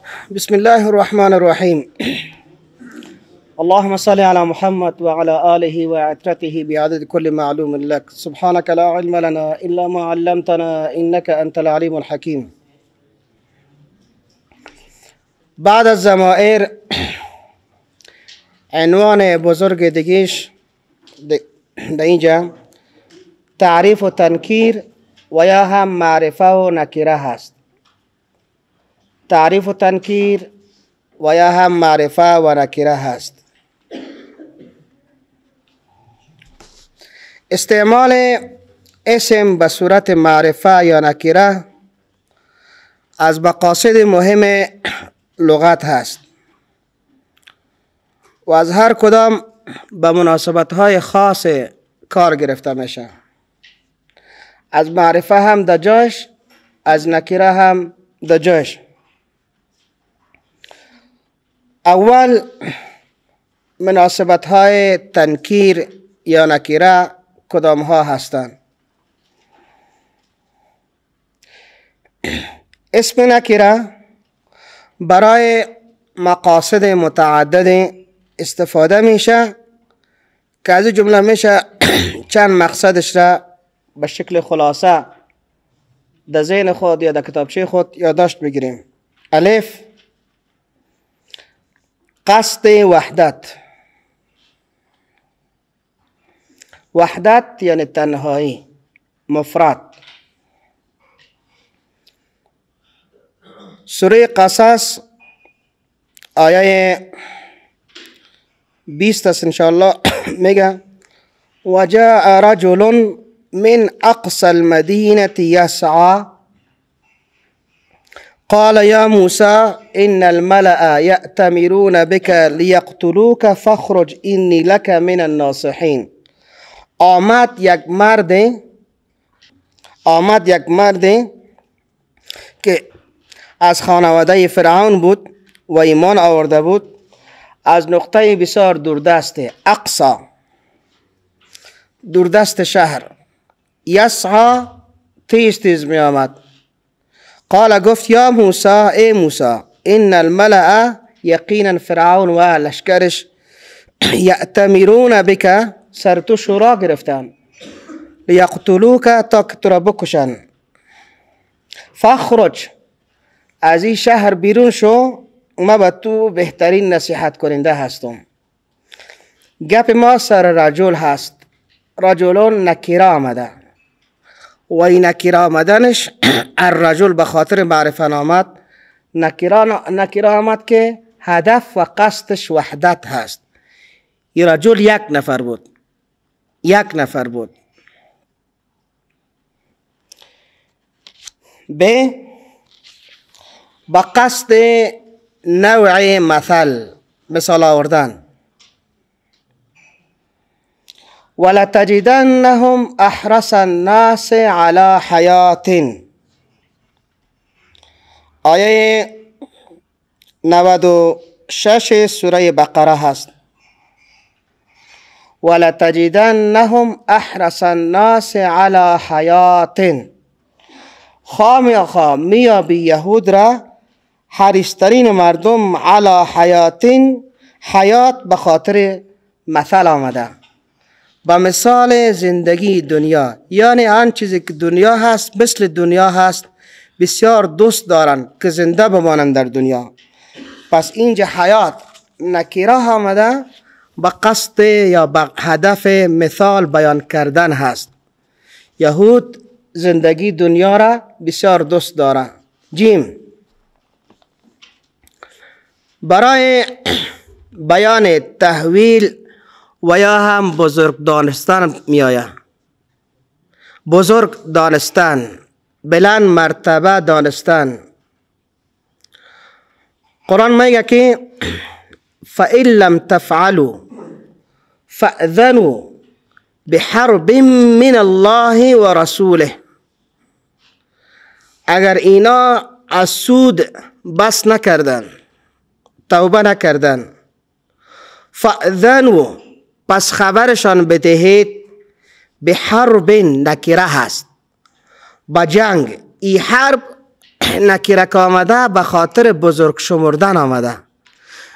بسم الله الرحمن الرحیم. اللهم صل على محمد وعلى آله وعترته بعدد كل معلوم لك. سبحانك لا علم لنا إلا ما علمتنا إنك أنت العليم الحكيم. بعد از ضمائر عنوان بزرگ دیگیش در اینجا تعریف و تنکیر و یا هم معرفه و نکره هست. تعریف و تنکیر و یا هم معرفه و نکره هست. استعمال اسم به صورت معرفه یا نکره از مقاصد مهم لغت هست و از هر کدام به مناسبت های خاص کار گرفته میشه. از معرفه هم در جایش، از نکره هم در جایش. اول مناسبت های تنکیر یا نکره کدام ها هستند؟ اسم نکره برای مقاصد متعدد استفاده میشه که از جمله میشه چند مقصدش را به شکل خلاصه در ذهن خود یا در کتابچه خود یادداشت بگیریم. الف، قصد وحدت. وحدت یعنی تنهایی، مفرد. سوره قصص آیه 20 است انشاءالله. میگه وجاء رجل من اقصى المدینة یسعى قال یا موسى ان الملأ یأتمرون بك لیقتلوك فاخرج انی لك من الناصحین. آمد یک مرد که از خانواده فرعون بود و ایمان آورده بود، از نقطه بسیار دوردست، اقصا، دوردست شهر، یسعا تیز تیز می آمد. قال گفت یا موسی، ای موسی، ان الملأ یقینا فرعون و لشکرش یأتمرون بک، سر تو شورا گرفتن، لیقتلوک تا که تو را بکشن، فاخرج از این شهر بیرون شو، ما به تو بهترین نصیحت کننده هستم. گپ ما سر رجل هست. رجلون نکره آمده و این نکره آمدنش الرجل به خاطر معرفه آمد. نکره آمد که هدف و قصدش وحدت هست. این رجل یک نفر بود، یک نفر بود. ب، با قصد نوع مثل، مثال آوردن. ولتجدنهم احرص الناس على حیات. آیه 96 سوره بقره هست. ولتجدنهم احرص الناس على حیات. خامخا میابی یهود را حریصترین مردم، علی حیاتین، حیات به خاطر مثل آمده، به مثال زندگی دنیا، یعنی آن چیزی که دنیا هست مثل دنیا هست، بسیار دوست دارن که زنده بمانند در دنیا. پس اینجا حیات نکره آمده به قصد یا به هدف مثال بیان کردن هست. یهود زندگی دنیا را بسیار دوست دارن. جیم، برای بیان تحویل و یا هم بزرگ دانستن می آید. بزرگ دانستن، بلند مرتبه دانستن. قرآن میگه که فإن لم تفعلوا فأذنوا بحرب من الله ورسوله. اگر اینا از سود بس نکردن، توبه نکردن، فأذنوا پس خبرشان بدهید، به حرب نکره هست، با جنگ. ای حرب نکره که آمده به خاطر بزرگ شمردن آمده.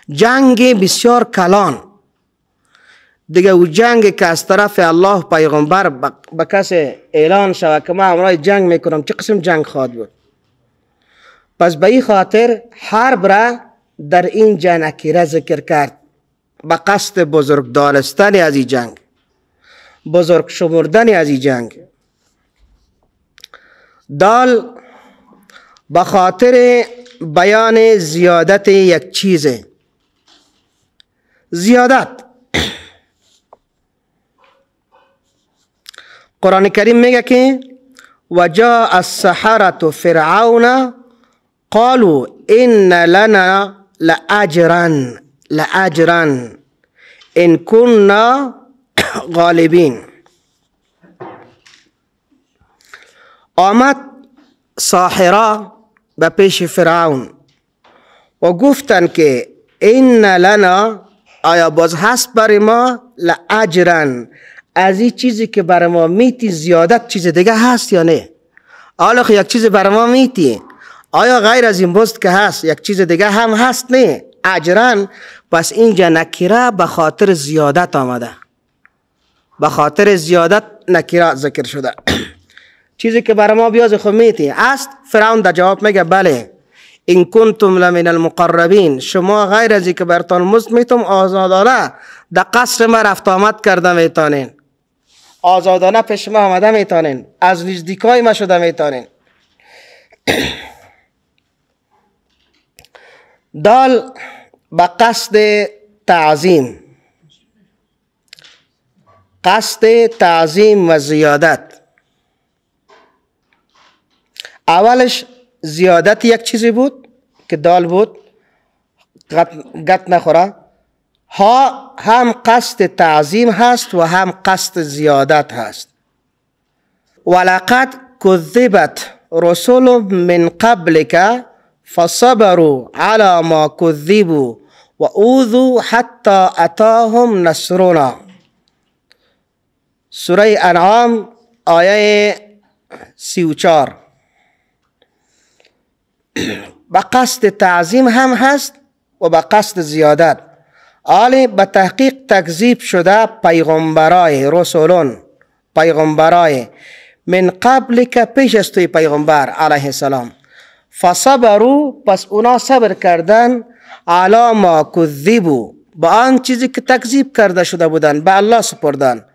جنگ بسیار کلان دیگه، او جنگ که از طرف الله پیغمبر به کس اعلان شود که ما همراه جنگ میکنم، چه قسم جنگ خواهد بود؟ پس به این خاطر حرب را در اینجا نکره ذکر کرد به قصد بزرگ دانستن از این جنگ، بزرگ شمردن از این جنگ. دال به خاطر بیان زیادت یک چیز، زیادت. قرآن کریم میگه که وجاء السحرة فرعون قالوا ان لنا لاجرا لاجرا ان كنا غالبین. آمد ساحره به پیش فرعون و گفتن که ان لنا، آیا باز هست برای ما لاجرا، از این چیزی که برای ما میتی زیادت چیز دیگه هست یا نه؟ حالا یک چیز برای ما میتی، آیا غیر از این مزد که هست یک چیز دیگه هم هست؟ نه. اجرا، پس اینجا نکره به خاطر زیادت آمده، به خاطر زیادت نکره ذکر شده. چیزی که برای ما بیاز خود میتی است. فرعون در جواب میگه بله، این کنتم لمن المقربین، شما غیر از اینکه براتون مزد میتم آزادانه در قصر ما رفت آمد کرده میتونین، آزادانه پیش ما آمده میتونین، از نزدیکای ما شده میتونین. دال به قصد تعظیم، قصد تعظیم و زیادت. اولش زیادت یک چیزی بود که دال بود، گت نخوره. ها هم قصد تعظیم هست و هم قصد زیادت هست. ولقد کذبت رسل من قبلک فصبروا على ما کذبوا و اوذوا حتی اتاهم نصرنا. سوره انعام آیه 34. به قصد تعظیم هم هست و به قصد زیادت. آلی به تحقیق تکذیب شده پیغمبرای رسولون، پیغمبرای من قبل که پیش از توی پیغمبر علیه السلام، فصبروا، پس اونا صبر کردن، علی ما کذبوا، با آن چیزی که تکذیب کرده شده بودن به الله سپردن،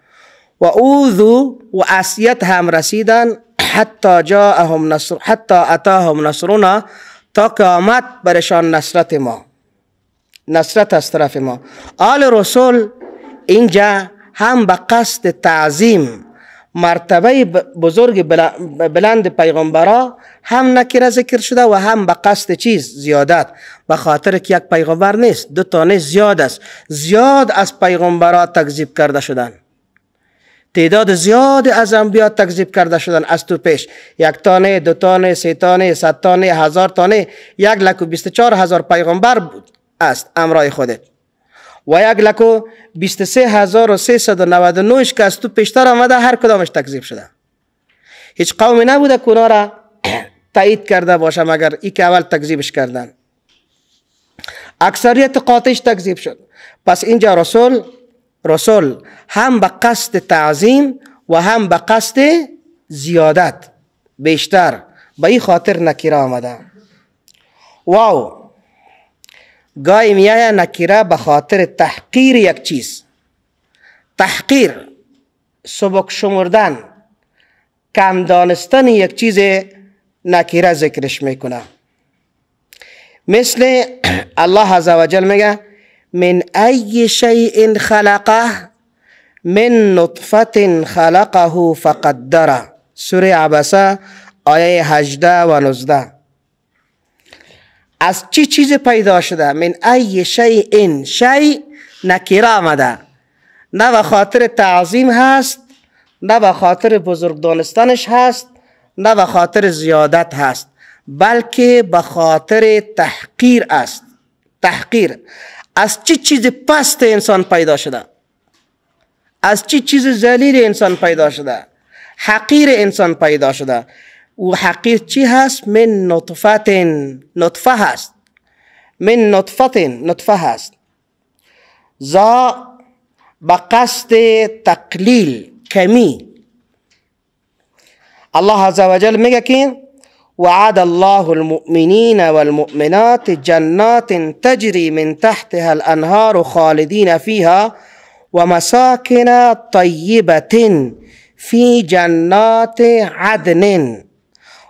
و اوذوا، و اذیت هم رسیدن، حتی جاءهم نصر، حتی اتاهم نصرنا، تا که آمد برشان نصرت ما، نصرت از طرف ما. آل رسول اینجا هم به قصد تعظیم مرتبه بزرگ بلند پیغمبرا هم نکره ذکر شده و هم به قصد چیز زیادت، به خاطر که یک پیغمبر نیست، دو تا نیست، زیاد است. زیاد از پیغمبرا تکذیب کرده شدن، تعداد زیاد از انبیا تکذیب کرده شدن از تو پیش، یک تانه، دو تانه، سه تانه، 100 تانه، 1000 تانه، 1,24,000 پیغمبر بود است امرای خودت، و 1,23,399 که از تو پیشتر آمده هر کدامش تکذیب شده. هیچ قومی نبوده که اونا را تایید کرده باشه مگر ای که اول تکذیبش کردن. اکثریت قاطعش تکذیب شد. پس اینجا رسول هم به قصد تعظیم و هم به قصد زیادت بیشتر، به این خاطر نکره آمده. واو گاهی میایه نکره به خاطر تحقیر یک چیز، تحقیر، سبک شمردن، کم دانستن یک چیز نکره ذکرش میکنه. مثل الله عزوجل میگه من ای شیء خلقه من نطفة خلقه فقدره. سوره عبسه آیه 18 و 19. از چی چیز پیدا شده؟ من ای شیء، شیء نکره آمده، نه به خاطر تعظیم هست، نه به خاطر بزرگ دانستنش هست، نه به خاطر زیادت هست، بلکه به خاطر تحقیر است. تحقیر از چی چیز پست انسان پیدا شده، از چی چیز ذلیل انسان پیدا شده، حقیر انسان پیدا شده. و حقیر چی هست؟ من نطفت، نطفه هست، من نطفت، نطفه هست. زا به قصد تقلیل، کمی. الله عز وجل میگه که وعد الله المؤمنین والمؤمنات جنات تجری من تحتها الانهار خالدین فيها ومساكن طيبة في جنات عدن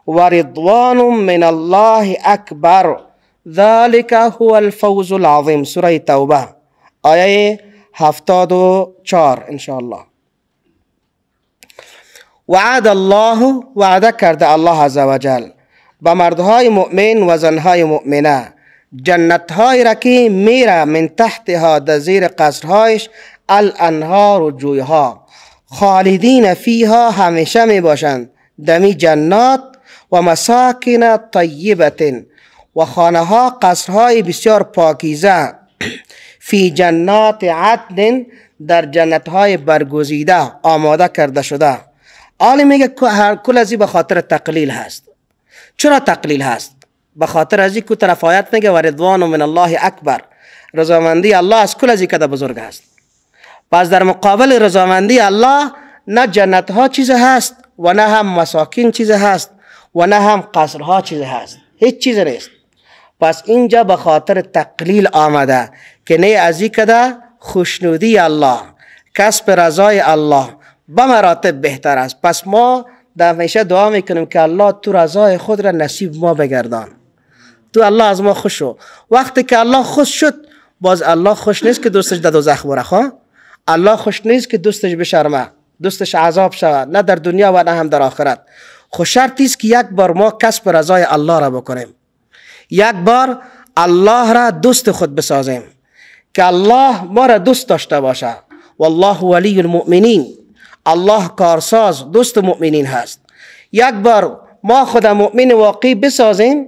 ورضوان من الله اکبر ذلك هو الفوز العظیم. سوره توبه آیه 74 انشاءالله. وعد الله، وعده کرده الله عزوجل به مردهای مؤمن و زنهای مؤمنه جنتهای را که میره من تحتها، در زیر قصرهایش، الانهار و جویها، خالدین فیها، همیشه می باشند دمی جنات، و مساکن طیبة، و خانه ها قصرهای بسیار پاکیزه، فی جنات عدن، در جنتهای برگزیده آماده کرده شده. آلی میگه کل ازی به خاطر تقلیل هست. چرا تقلیل هست؟ به خاطر ازی که طرف آیت میگه و رضوان من الله اکبر، رضامندی الله از کل ازی کده بزرگ هست. پس در مقابل رضامندی الله نه جنت ها چیز هست و نه هم مساکین چیز هست و نه هم قصرها چیز هست، هیچ چیز نیست. پس اینجا به خاطر تقلیل آمده که نه ازی کده خوشنودی الله، کسب رضای الله به مراتب بهتر است. پس ما در همیشه دعا میکنیم که الله تو رضای خود را نصیب ما بگردان، تو الله از ما خوش شو. وقتی که الله خوش شد، باز الله خوش نیست که دوستش در دوزخ بره، خو الله خوش نیست که دوستش بشرمه، دوستش عذاب شود، نه در دنیا و نه هم در آخرت. خو شرطی است که یک بار ما کسب رضای الله را بکنیم، یک بار الله را دوست خود بسازیم که الله ما را دوست داشته باشه. والله ولی المؤمنین، الله کارساز دوست مؤمنین هست. یک بار ما خود مؤمن واقعی بسازیم،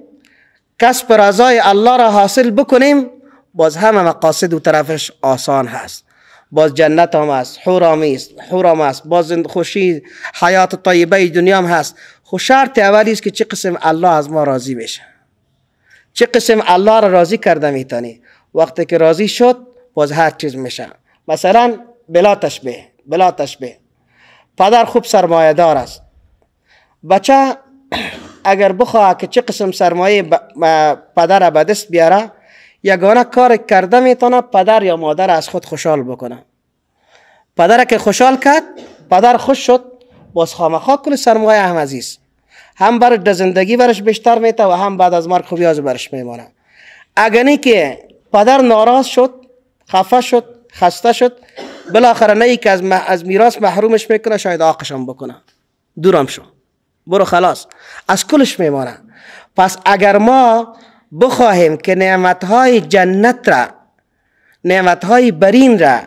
کسب رضای الله را حاصل بکنیم، باز همه مقاصد و طرفش آسان هست. باز جنت هم هست، حور هم است، حور هم هست، باز خوشی حیات طیبه دنیا هم هست. خو شرط اولی است که چه قسم الله از ما راضی بشه، چه قسم الله را راضی کرده میتونی. وقتی که راضی شد باز هر چیز میشه. مثلا بلا تشبیه، بلا تشبیه، پدر خوب سرمایه دار است، بچه اگر بخواه که چه قسم سرمایه پدر به دست بیاره، یگانه کار کرده میتونه پدر یا مادر از خود خوشحال بکنه. پدر که خوشحال کرد، پدر خوش شد، باز خامخا کل سرمایه هم عزیز، هم برش در زندگی برش بیشتر میته و هم بعد از مرگ خوبی از برش میمانه. اگر که پدر ناراض شد، خفه شد، خسته شد، بالاخره نه که از میراث محرومش میکنه، شاید عاقشم بکنه، دورم شو، برو خلاص، از کلش میمانه. پس اگر ما بخواهیم که نعمتهای جنت را، نعمتهای برین را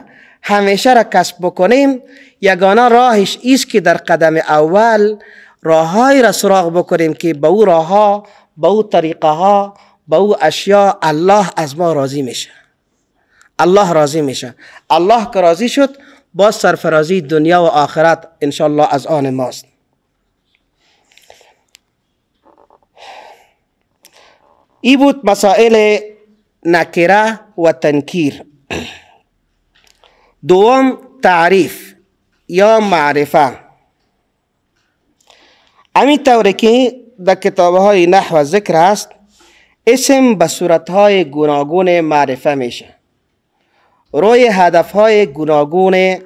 همیشه را کسب بکنیم، یگانه راهش ایست که در قدم اول راههای را سراغ بکنیم که به او راهها، به او طریقه ها، به او اشیاء الله از ما راضی میشه. الله راضی میشه. الله که راضی شد، باز سرفرازی دنیا و آخرت انشالله از آن ماست. ای بود مسائل نکره و تنکیر. دوم تعریف یا معرفه. همین طوری که در کتاب های نحو ذکر هست، اسم به صورت های گوناگون معرفه میشه، روی هدف های گوناگون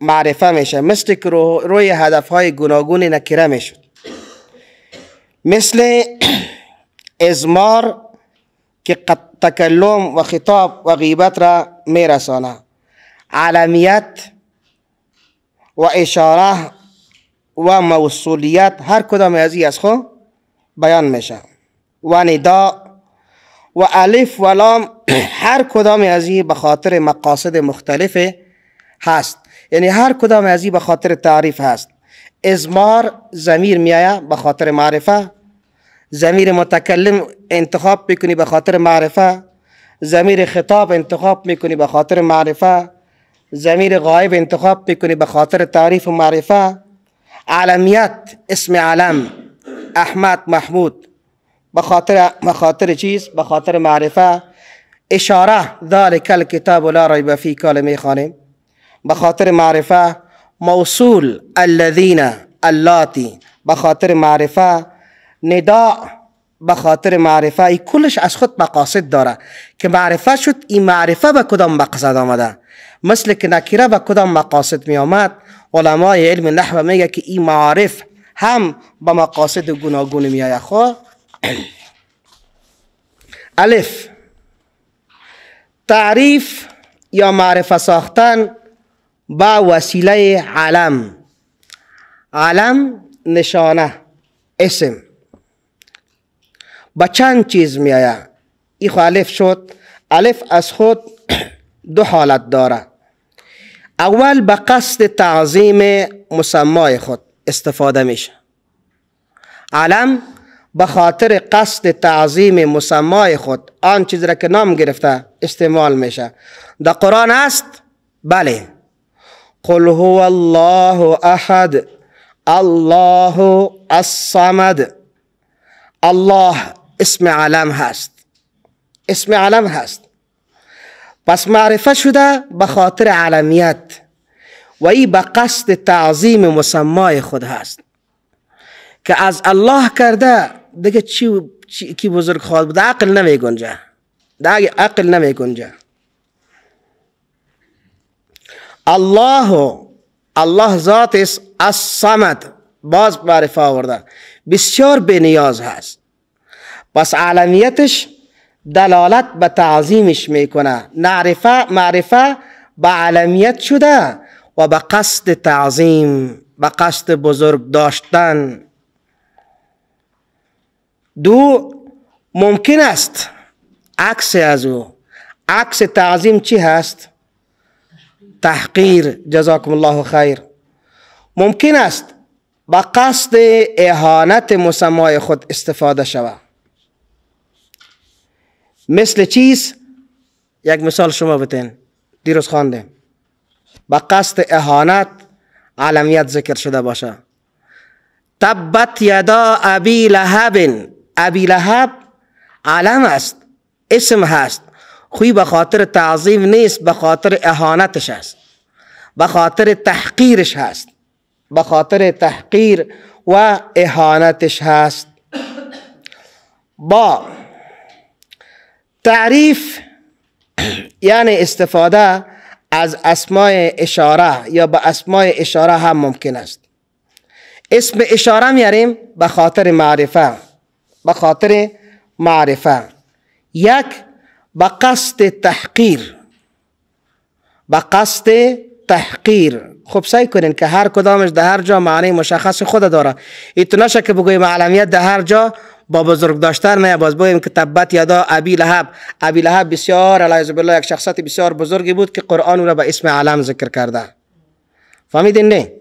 معرفه میشه، مثل که روی هدف های گوناگون نکره میشد، مثل ازمار که تکلم و خطاب و غیبت را میرسانه، علمیت و اشاره و موصولیت، هر کدام از این از خود بیان میشه، و ندا و الف و لام، هر کدام از این به خاطر مقاصد مختلف هست، یعنی هر کدام از این به خاطر تعریف هست. ازمار ضمیر میآید به خاطر معرفه، ضمیر متکلم انتخاب میکنی به خاطر معرفه، ضمیر خطاب انتخاب میکنی به خاطر معرفه، ضمیر غایب انتخاب میکنی به خاطر تعریف و معرفه، علمیت اسم علم احمد، محمود، به خاطر چیز؟ به خاطر معرفه. اشاره ذلک الکتاب لا ریب فیه کال میخوانیم، به خاطر معرفه. موصول الذین، اللاتی، به خاطر معرفه. نداء به خاطر معرفه. ای کلش از خود مقاصد داره که معرفه شد. این معرفه به کدام مقصد آمده؟ مثل که نکره به کدام مقاصد می آمد، علمای علم نحو میگه که این معارف هم به مقاصد گوناگون می آید. خب الف، تعریف یا معرفه ساختن با وسیله علم. علم نشانه، اسم، با چند چیز می آید. ای خو الف شد. الف از خود دو حالت داره. اول به قصد تعظیم مسمای خود استفاده میشه. علم به خاطر قصد تعظیم مسمای خود، آن چیز را که نام گرفته استعمال میشه. در قرآن است؟ بله. قل هو الله احد الله الصمد. الله اسم علم هست، اسم علم هست. پس معرفه شده به خاطر علمیت و ای به قصد تعظیم مسمای خود هست که از الله کرده دیگه چی کی بزرگ خواهد بود؟ عقل نمی گنجه، دیگه عقل نمی گنجه. الله، الله ذات است، الصمد باز معرفه آورده، بسیار بی نیاز هست. پس علمیتش دلالت به تعظیمش میکنه. معرفه به علمیت شده و به قصد تعظیم، به قصد بزرگ داشتن. دو، ممکن است عکس از او. عکس تعظیم چی هست؟ تحقیر. جزاکم الله خیر. ممکن است به قصد اهانت مسمای خود استفاده شود. مثل چیز؟ یک مثال شما بتین، دیروز خواندیم. به قصد اهانت علمیت ذکر شده باشه. تبت یدا ابی لهب. ابی لهب علم است، اسم هست، خوی به خاطر تعظیم نیست، به خاطر اهانتش است، به خاطر تحقیرش هست، به خاطر تحقیر و اهانتش هست. با تعریف یعنی استفاده از اسمای اشاره یا به اسمای اشاره هم ممکن است. اسم اشاره میاریم به خاطر معرفه، به خاطر معرفه. یک، به قصد تحقیر، به قصد تحقیر. خب سعی کنین که هر کدامش در هر جا معنی مشخص خود داره. ایتو نشه که بگوییم علمیت در هر جا با بزرگ داشتن می، باز بگوییم که تبت یدا ابی لهب. ابی لهب بسیار علیه بالله یک شخصیت بسیار بزرگی بود که قرآن او را به اسم علم ذکر کرده. فهمیدین؟ نه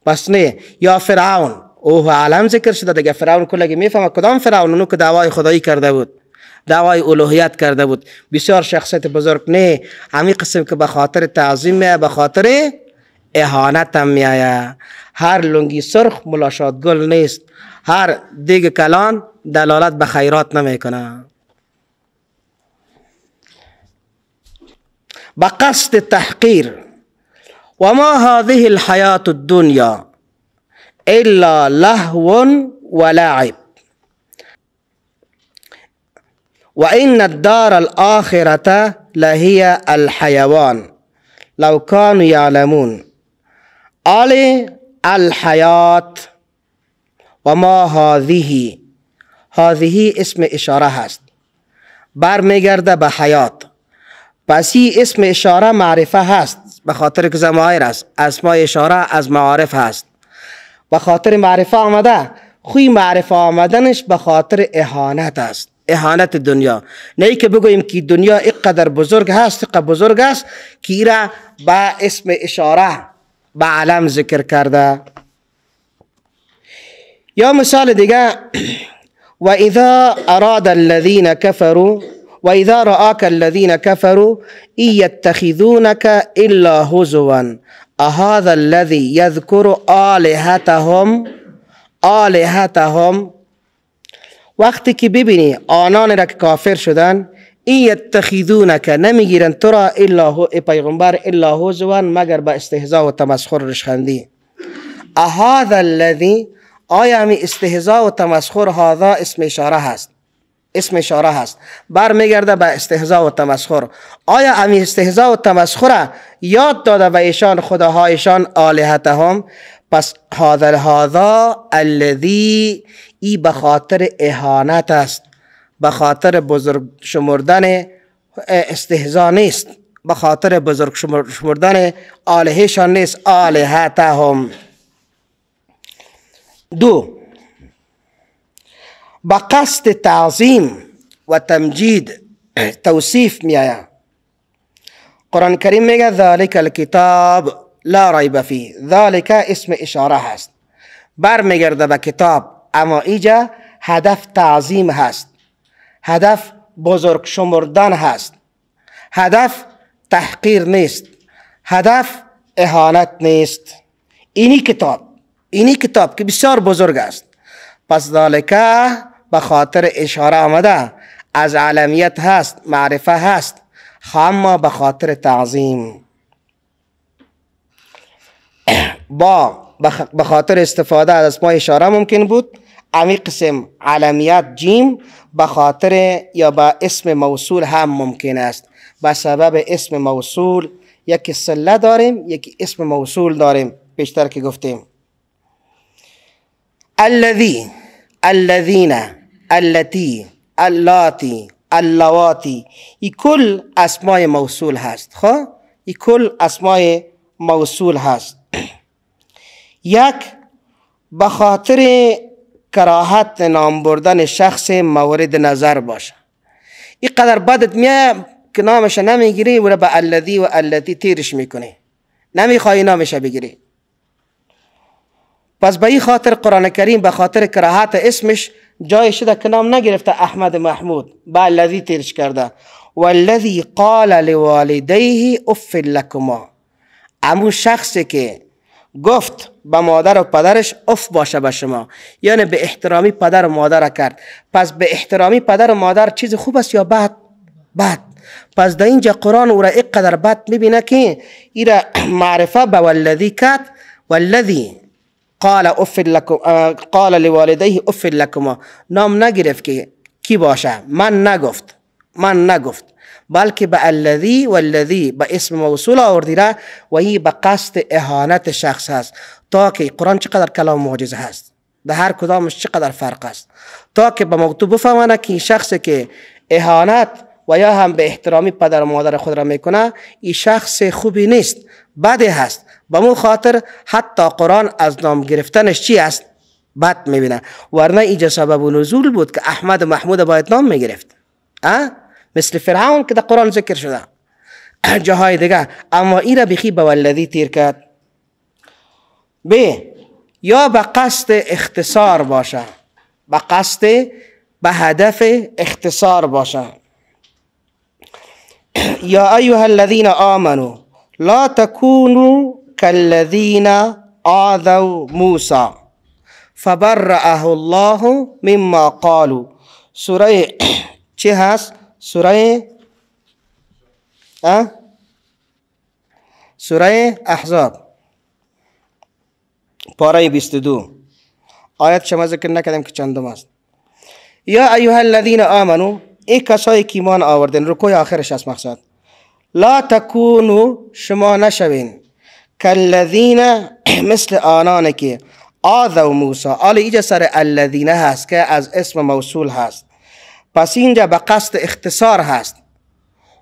پس نه. یا فرعون، اوه علم ذکر شده دیگه. فرعون کلگی میفهمه کدام فرعون، اونو که دعوای خدایی کرده بود، دعوای الوهیت کرده بود، بسیار شخصیت بزرگ. نه، همین قسم که به خاطر تعظیم میایه، به خاطر اهانت هم میایه. هر لنگی سرخ ملا شادگل نیست، هر دیگ کلان دلالت به خیرات نمیکنه. به قصد تحقیر. و ما هذه الحیات الدنیا الا لهو و لعب و ان الدار الآخرة لهي الحیوان لو كانوا یعلمون. آل الحیات و ما هذه، هذه اسم اشاره هست، برمیگرده به حیات. پس این اسم اشاره معرفه هست، به خاطر که ضمایر است، اسمای اشاره از معارف هست، به خاطر معرفه آمده. خوی معرفه آمدنش به خاطر اهانت است، اهانت دنیا. نه ای که بگوییم که دنیا اینقدر بزرگ هست، اینقدر بزرگ است که ایره با اسم اشاره به علم ذکر کرده. یا مثال دیگه، و اذا اراد الذین كفروا و اذا رآك الذین كفروا ان يتخذونك الا هزوا اهذا الذي يذكر آلهتهم. آلهتهم وقتی که ببینی آنان را که کافر شدن، این یتخذونک نمیگیرن تو را الا هو ای پیغمبر الا هزوا مگر با استهزاء و تمسخر رشخندی. اهذا الذی، آیا همی استهزاء و تمسخر، هذا اسم اشاره هست، اسم اشاره هست، برمیگرده به استهزاء و تمسخر. آیا همی استهزاء و تمسخر یاد داده به ایشان خداهایشان آلهتهم؟ پس هذا الذی ای به خاطر اهانت است، به خاطر بزرگ شمردن استهزا نیست، به خاطر بزرگ شمردن آلهشان نیست، آلهتهم. دو، با قصد تعظیم و تمجید توصیف می آید. قرآن کریم میگه ذالک الکتاب لا ریب فیه. ذالک اسم اشاره هست، برمیگرده به کتاب، اما اینجا هدف تعظیم هست، هدف بزرگ شمردن هست، هدف تحقیر نیست، هدف اهانت نیست. اینی کتاب، اینی کتاب که بسیار بزرگ است. پس ذالک به خاطر اشاره آمده، از علمیت هست، معرفه هست، اما به خاطر تعظیم. با به خاطر استفاده از اسماء اشاره ممکن بود. امی قسم علمیت جیم به خاطر یا با اسم موصول هم ممکن است. به سبب اسم موصول یکی صله داریم، یکی اسم موصول داریم، بیشتر که گفتیم. الذی، الذین، التی، اللاتی، اللواتی، ای کل اسماء موصول هست. خب ای کل اسماء موصول هست. یک، به خاطر کراهت نام بردن شخص مورد نظر باشه. این قدر بدت میاد که نامش نمیگیری و به الذی و التی تیرش میکنی، نمیخوای نامش بگیری. پس به این خاطر قرآن کریم به خاطر کراهت اسمش جای شده که نام نگرفته احمد محمود، به الذی تیرش کرده. والذی قال لوالدیه اف لکما، امو شخصی که گفت به مادر و پدرش اف باشه به شما، یعنی به احترامی پدر و مادر کرد. پس به احترامی پدر و مادر چیز خوب است یا بد؟ بد. پس در اینجا قرآن او را اینقدر بد میبینه که ایرا معرفه به والذی کرد، والذی قال اف لکم، قال لوالدیه اف لکما، نام نگرفت که کی باشه، من نگفت، من نگفت، بلکه به الذی والذی به اسم موصول آوردی را و این به قصد اهانت شخص هست. تا که قرآن چقدر کلام معجزه هست، به هر کدامش چقدر فرق است، تا که به مکتوب بفهمانه که این شخص که اهانت و یا هم به احترامی پدر و مادر خود را میکنه، این شخص خوبی نیست، بدی هست. به مو خاطر حتی قرآن از نام گرفتنش چی است؟ بد میبینه. ورنه اینجا سبب نزول بود که احمد و محمود باید نام میگرفت، مثل فرعون که در قرآن ذکر شده جاهای دیگه، اما این را بخی به والذی تیر کرد. ب، یا به قصد اختصار باشه، به قصد به هدف اختصار باشه. یا ایها الذین آمنوا لا تکونوا کالذین آذوا موسی فبرأه الله مما قالوا. سوره چه هست؟ سوره سوره احزاب پاره 22 آیت شما ذکر نکردیم که چندم است. یا ایها الذین آمنو، ای کسایی که ایمان آوردن، رکوع آخرش است مقصد. لا تکونو، شما نشوین، کالذین مثل آنان که آذوا موسی. آل اینجا سر الذین هست که از اسم موصول هست. پس اینجا به قصد اختصار هست.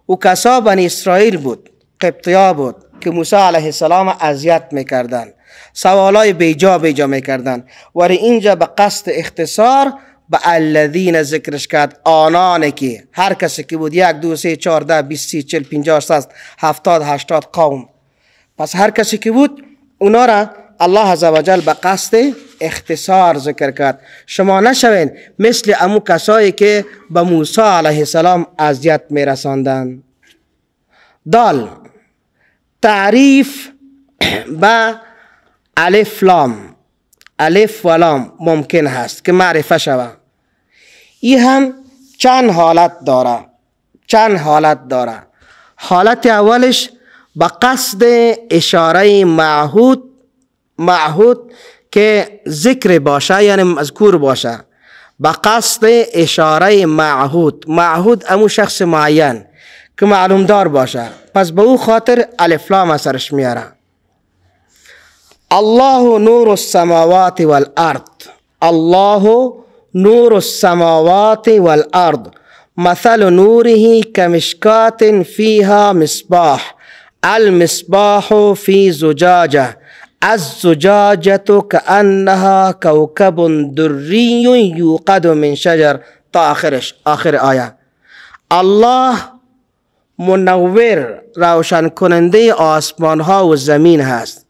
او کسا بنی اسرائیل بود، قبطیا بود که موسی علیه السلام اذیت میکردن، سوالای بیجا بیجا میکردن، ولی اینجا به قصد اختصار به الذین ذکرش کرد، آنان که هر کسی که بود، 1 2 3 4 10 20 30 40 50 60 70 80 قوم. پس هر کسی که بود اونا را الله عزوجل به قصد اختصار ذکر کرد. شما نشوین مثل امو کسایی که به موسی علیه السلام اذیت میرساندن. دال، تعریف به الف لام، الف و لام ممکن هست که معرفه شود. این هم چند حالت داره، چند حالت داره. حالت اولش به قصد اشاره معهود، معهود که ذکر باشه یعنی مذکور باشه، به قصد اشاره معهود، معهود امو شخص معین که معلوم دار باشه، پس به او خاطر الف لام اثرش میاره. الله نور السماوات والارض، الله نور السماوات والارض مثل نوره كمشكاة فيها مصباح المصباح في زجاجة الزجاجة كأنها كوكب دري يوقد من شجر تا آخرش، آخر آیه. الله منور، روشن کننده آسمان ها و زمین هست.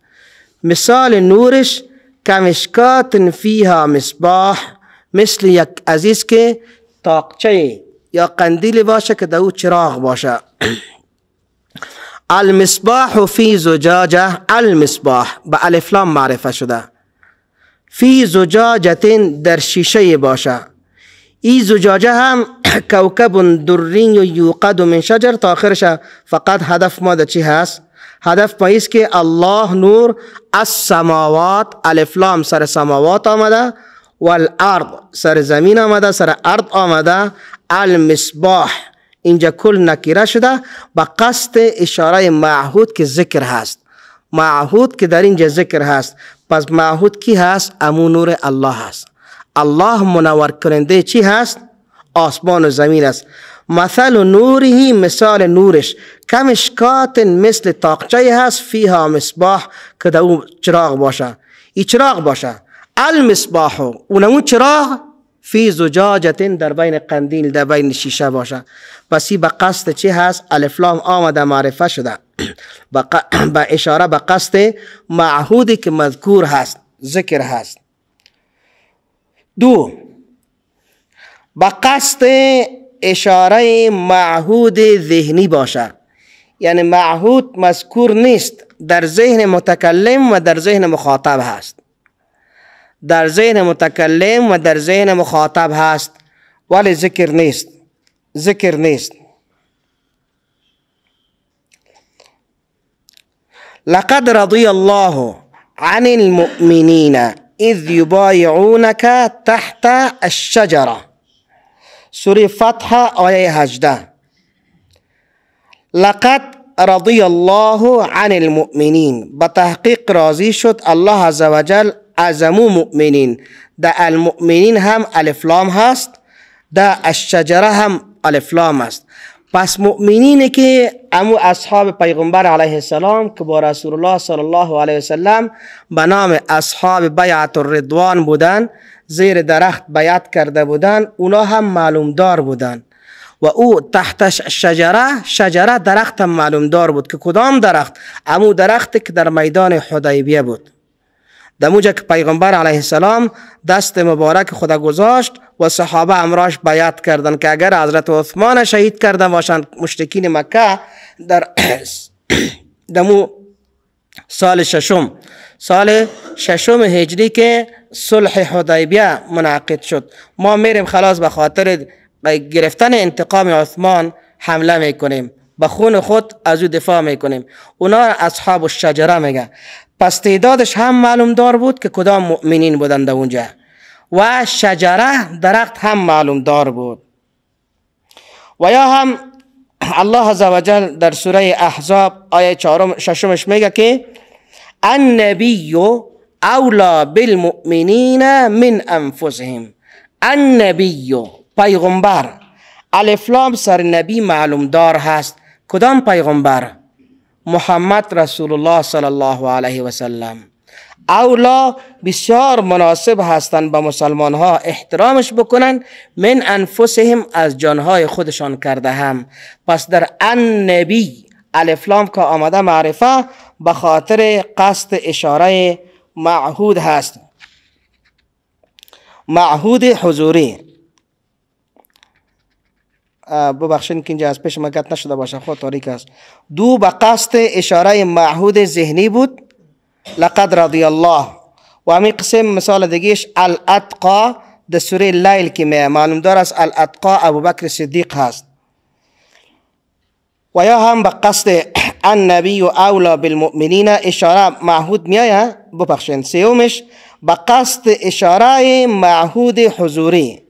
مثال نورش کمشکات فیها مصباح، مثل یک عزیز که طاقچه یا قندیل باشه که در او چراغ باشه. المصباح فی زجاجه، المصباح به الف لام معرفه شده، فی زجاجه در شیشه باشه. این زجاجه هم کوکب دری یوقد من شجر تا آخرش. فقط هدف ما در چی هست؟ هدف ما ایست که الله نور السماوات، الف لام سر سماوات آمده، والارض سر زمین آمده، سر ارض آمده. المصباح اینجا کل نکیره شده با قصد اشاره معهود که ذکر هست، معهود که در اینجا ذکر هست. پس معهود کی هست؟ امو نور الله هست. الله منور کننده چی هست؟ آسمان و زمین است. مثل نوره، مثال نورش کمشکات، مثل طاقچه هست، فیها مصباح که در او چراغ باشه، ای چراغ باشه. المصباح اونمو چراغ فی زجاجه در بین قندیل، در بین شیشه باشه. پس به قصد چی هست؟ الف لام آمده معرفه شده با اشاره به قصد معهودی که مذکور هست، ذکر هست. دو، به قصد اشاره معهود ذهنی باشه، یعنی معهود مذکور نیست، در ذهن متکلم و در ذهن مخاطب هست، در ذهن متکلم و در ذهن مخاطب هست ولی ذکر نیست، ذکر نیست. لقد رضی الله عن المؤمنین اذ یبایعونک تحت الشجره، سوره فتح آیه 18. لقد رضی الله عن المؤمنین، به تحقیق راضی شد الله عزوجل از امو مؤمنین. در المؤمنین هم الف لام هست، در الشجره هم الف لام است. پس مؤمنین که امو اصحاب پیغمبر علیه السلام که با رسول الله صلی الله علیه وسلم به نام اصحاب بیعت الرضوان بودن، زیر درخت بیعت کرده بودن، اونا هم معلوم دار بودن و او تحت شجره، شجره درخت هم معلوم دار بود که کدام درخت؟ امو درخت که در میدان حدیبیه بود، در موجه که پیغمبر علیه السلام دست مبارک خدا گذاشت و صحابه امراش بیعت کردند که اگر حضرت عثمان شهید کرده باشند مشرکین مکه در دمو سال ششم، سال ششم هجری که صلح حدیبیه منعقد شد، ما میریم خلاص به خاطر گرفتن انتقام عثمان حمله میکنیم، به خون خود از او دفاع میکنیم. اونا اصحاب الشجره میگه. پس تعدادش هم معلوم دار بود که کدام مؤمنین بودند اونجا و شجره درخت هم معلوم دار بود. و یا هم الله عزوجل در سوره احزاب آیه ششمش میگه که النبی اولا بالمؤمنین من انفسهم. النبی پیغمبر، الف لام سر نبی معلوم دار هست. کدام پیغمبر؟ محمد رسول الله صلی الله علیه و سلم. اولا بسیار مناسب هستند به مسلمان ها احترامش بکنن، من انفسهم از جانهای خودشان کرده هم. پس در النبی الف لام که آمده معرفه به خاطر قصد اشاره معهود هست، معهود حضوری. ببخشین که اینجا از پیش ما گت نشده باشه، خود تاریک است. دو، به قصد اشاره معهود ذهنی بود، لقد رضی الله. و همین قسم مثال دیگهش الاتقا در سوره لیل که معلوم دار است الاتقا ابوبکر صدیق هست. و یا هم به قصد النبی اولا بالمؤمنین اشاره معهود میآید. ببخشید، سیومش به قصد اشاره معهود حضوری،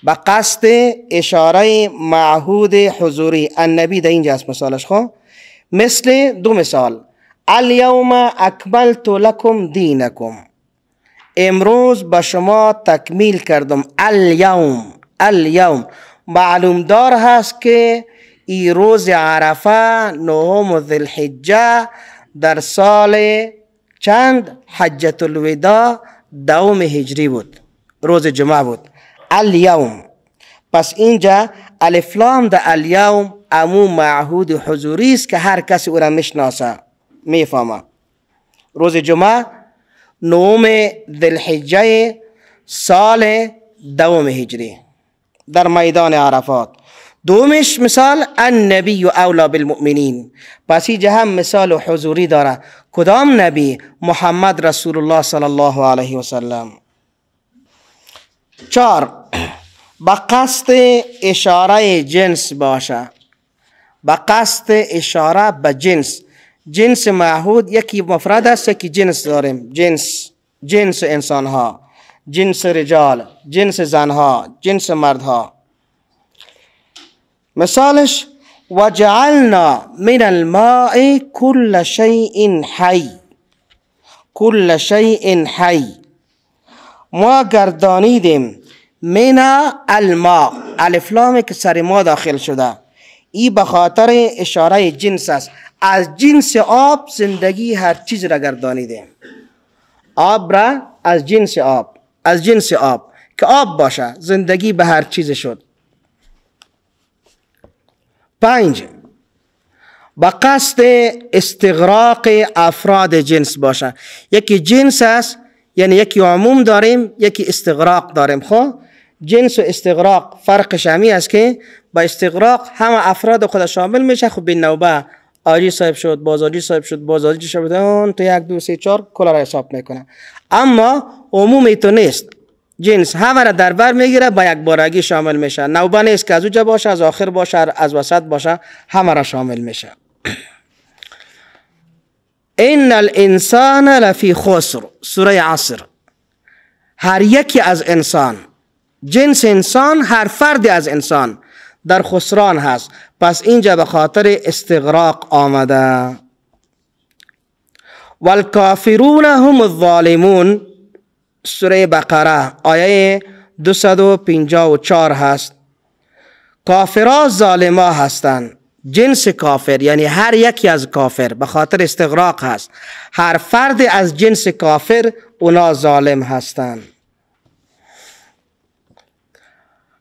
به قصد اشاره معهود حضوری النبی در اینجا است مثالش. خب مثل دو مثال، الیوم اکملت لکم دینکم، امروز به شما تکمیل کردم. الیوم، الیوم معلوم دار هست که ای روز عرفه نهم ذی الحجه در سال چند حجة الوداع دوم هجری بود، روز جمعه بود. الیوم، پس اینجا الف لام در الیوم امو معهود حضوری است که هر کسی او را میشناسه میفهمه. روز جمعه نهم ذی الحجه سال دوم هجری در میدان عرفات. دومش مثال النبی اولا بالمؤمنین، پس اینجا هم مثال حضوری داره. کدام نبی؟ محمد رسول الله صلی الله علیه و سلم. چهار، با قصد اشاره جنس باشه، با قصد اشاره به جنس. جنس معهود یکی مفرد است، یکی جنس داریم. جنس، جنس انسان ها، جنس رجال، جنس زنها، جنس مردها. مثالش وجعلنا من الماء كل شيء حي، كل شيء حي، ما گردانیدیم من الماء، الف لام که سر ما داخل شده، ای به خاطر اشاره جنس است. از جنس آب زندگی هر چیز را گردانیدیم. آب را از جنس آب، از جنس آب که آب باشه زندگی به هر چیز شد. پنج، با قصد استغراق افراد جنس باشه. یکی جنس است، یعنی یکی عموم داریم، یکی استغراق داریم. خب جنس و استغراق فرقش همی است که با استغراق همه افراد خود شامل میشه. خب به نوبه آجی صاحب شد، باز آجی صاحب شد، باز آجی شد، اون تو یک دو سه چهار کلا را حساب میکنه. اما عموم تو نیست، جنس همه را در بر میگیره، با یک بارگی شامل میشه. نوبه نیست که از اوجا باشه، از آخر باشه، از وسط باشه، همه را شامل میشه. ان الانسان لفی خسر، سوره عصر. هر یکی از انسان، جنس انسان، هر فردی از انسان در خسران هست. پس اینجا به خاطر استغراق آمده. والکافرون هم الظالمون، سوره بقره آیه 254 هست. کافرها ظالما هستند. جنس کافر یعنی هر یکی از کافر به خاطر استغراق هست. هر فرد از جنس کافر اونا ظالم هستند.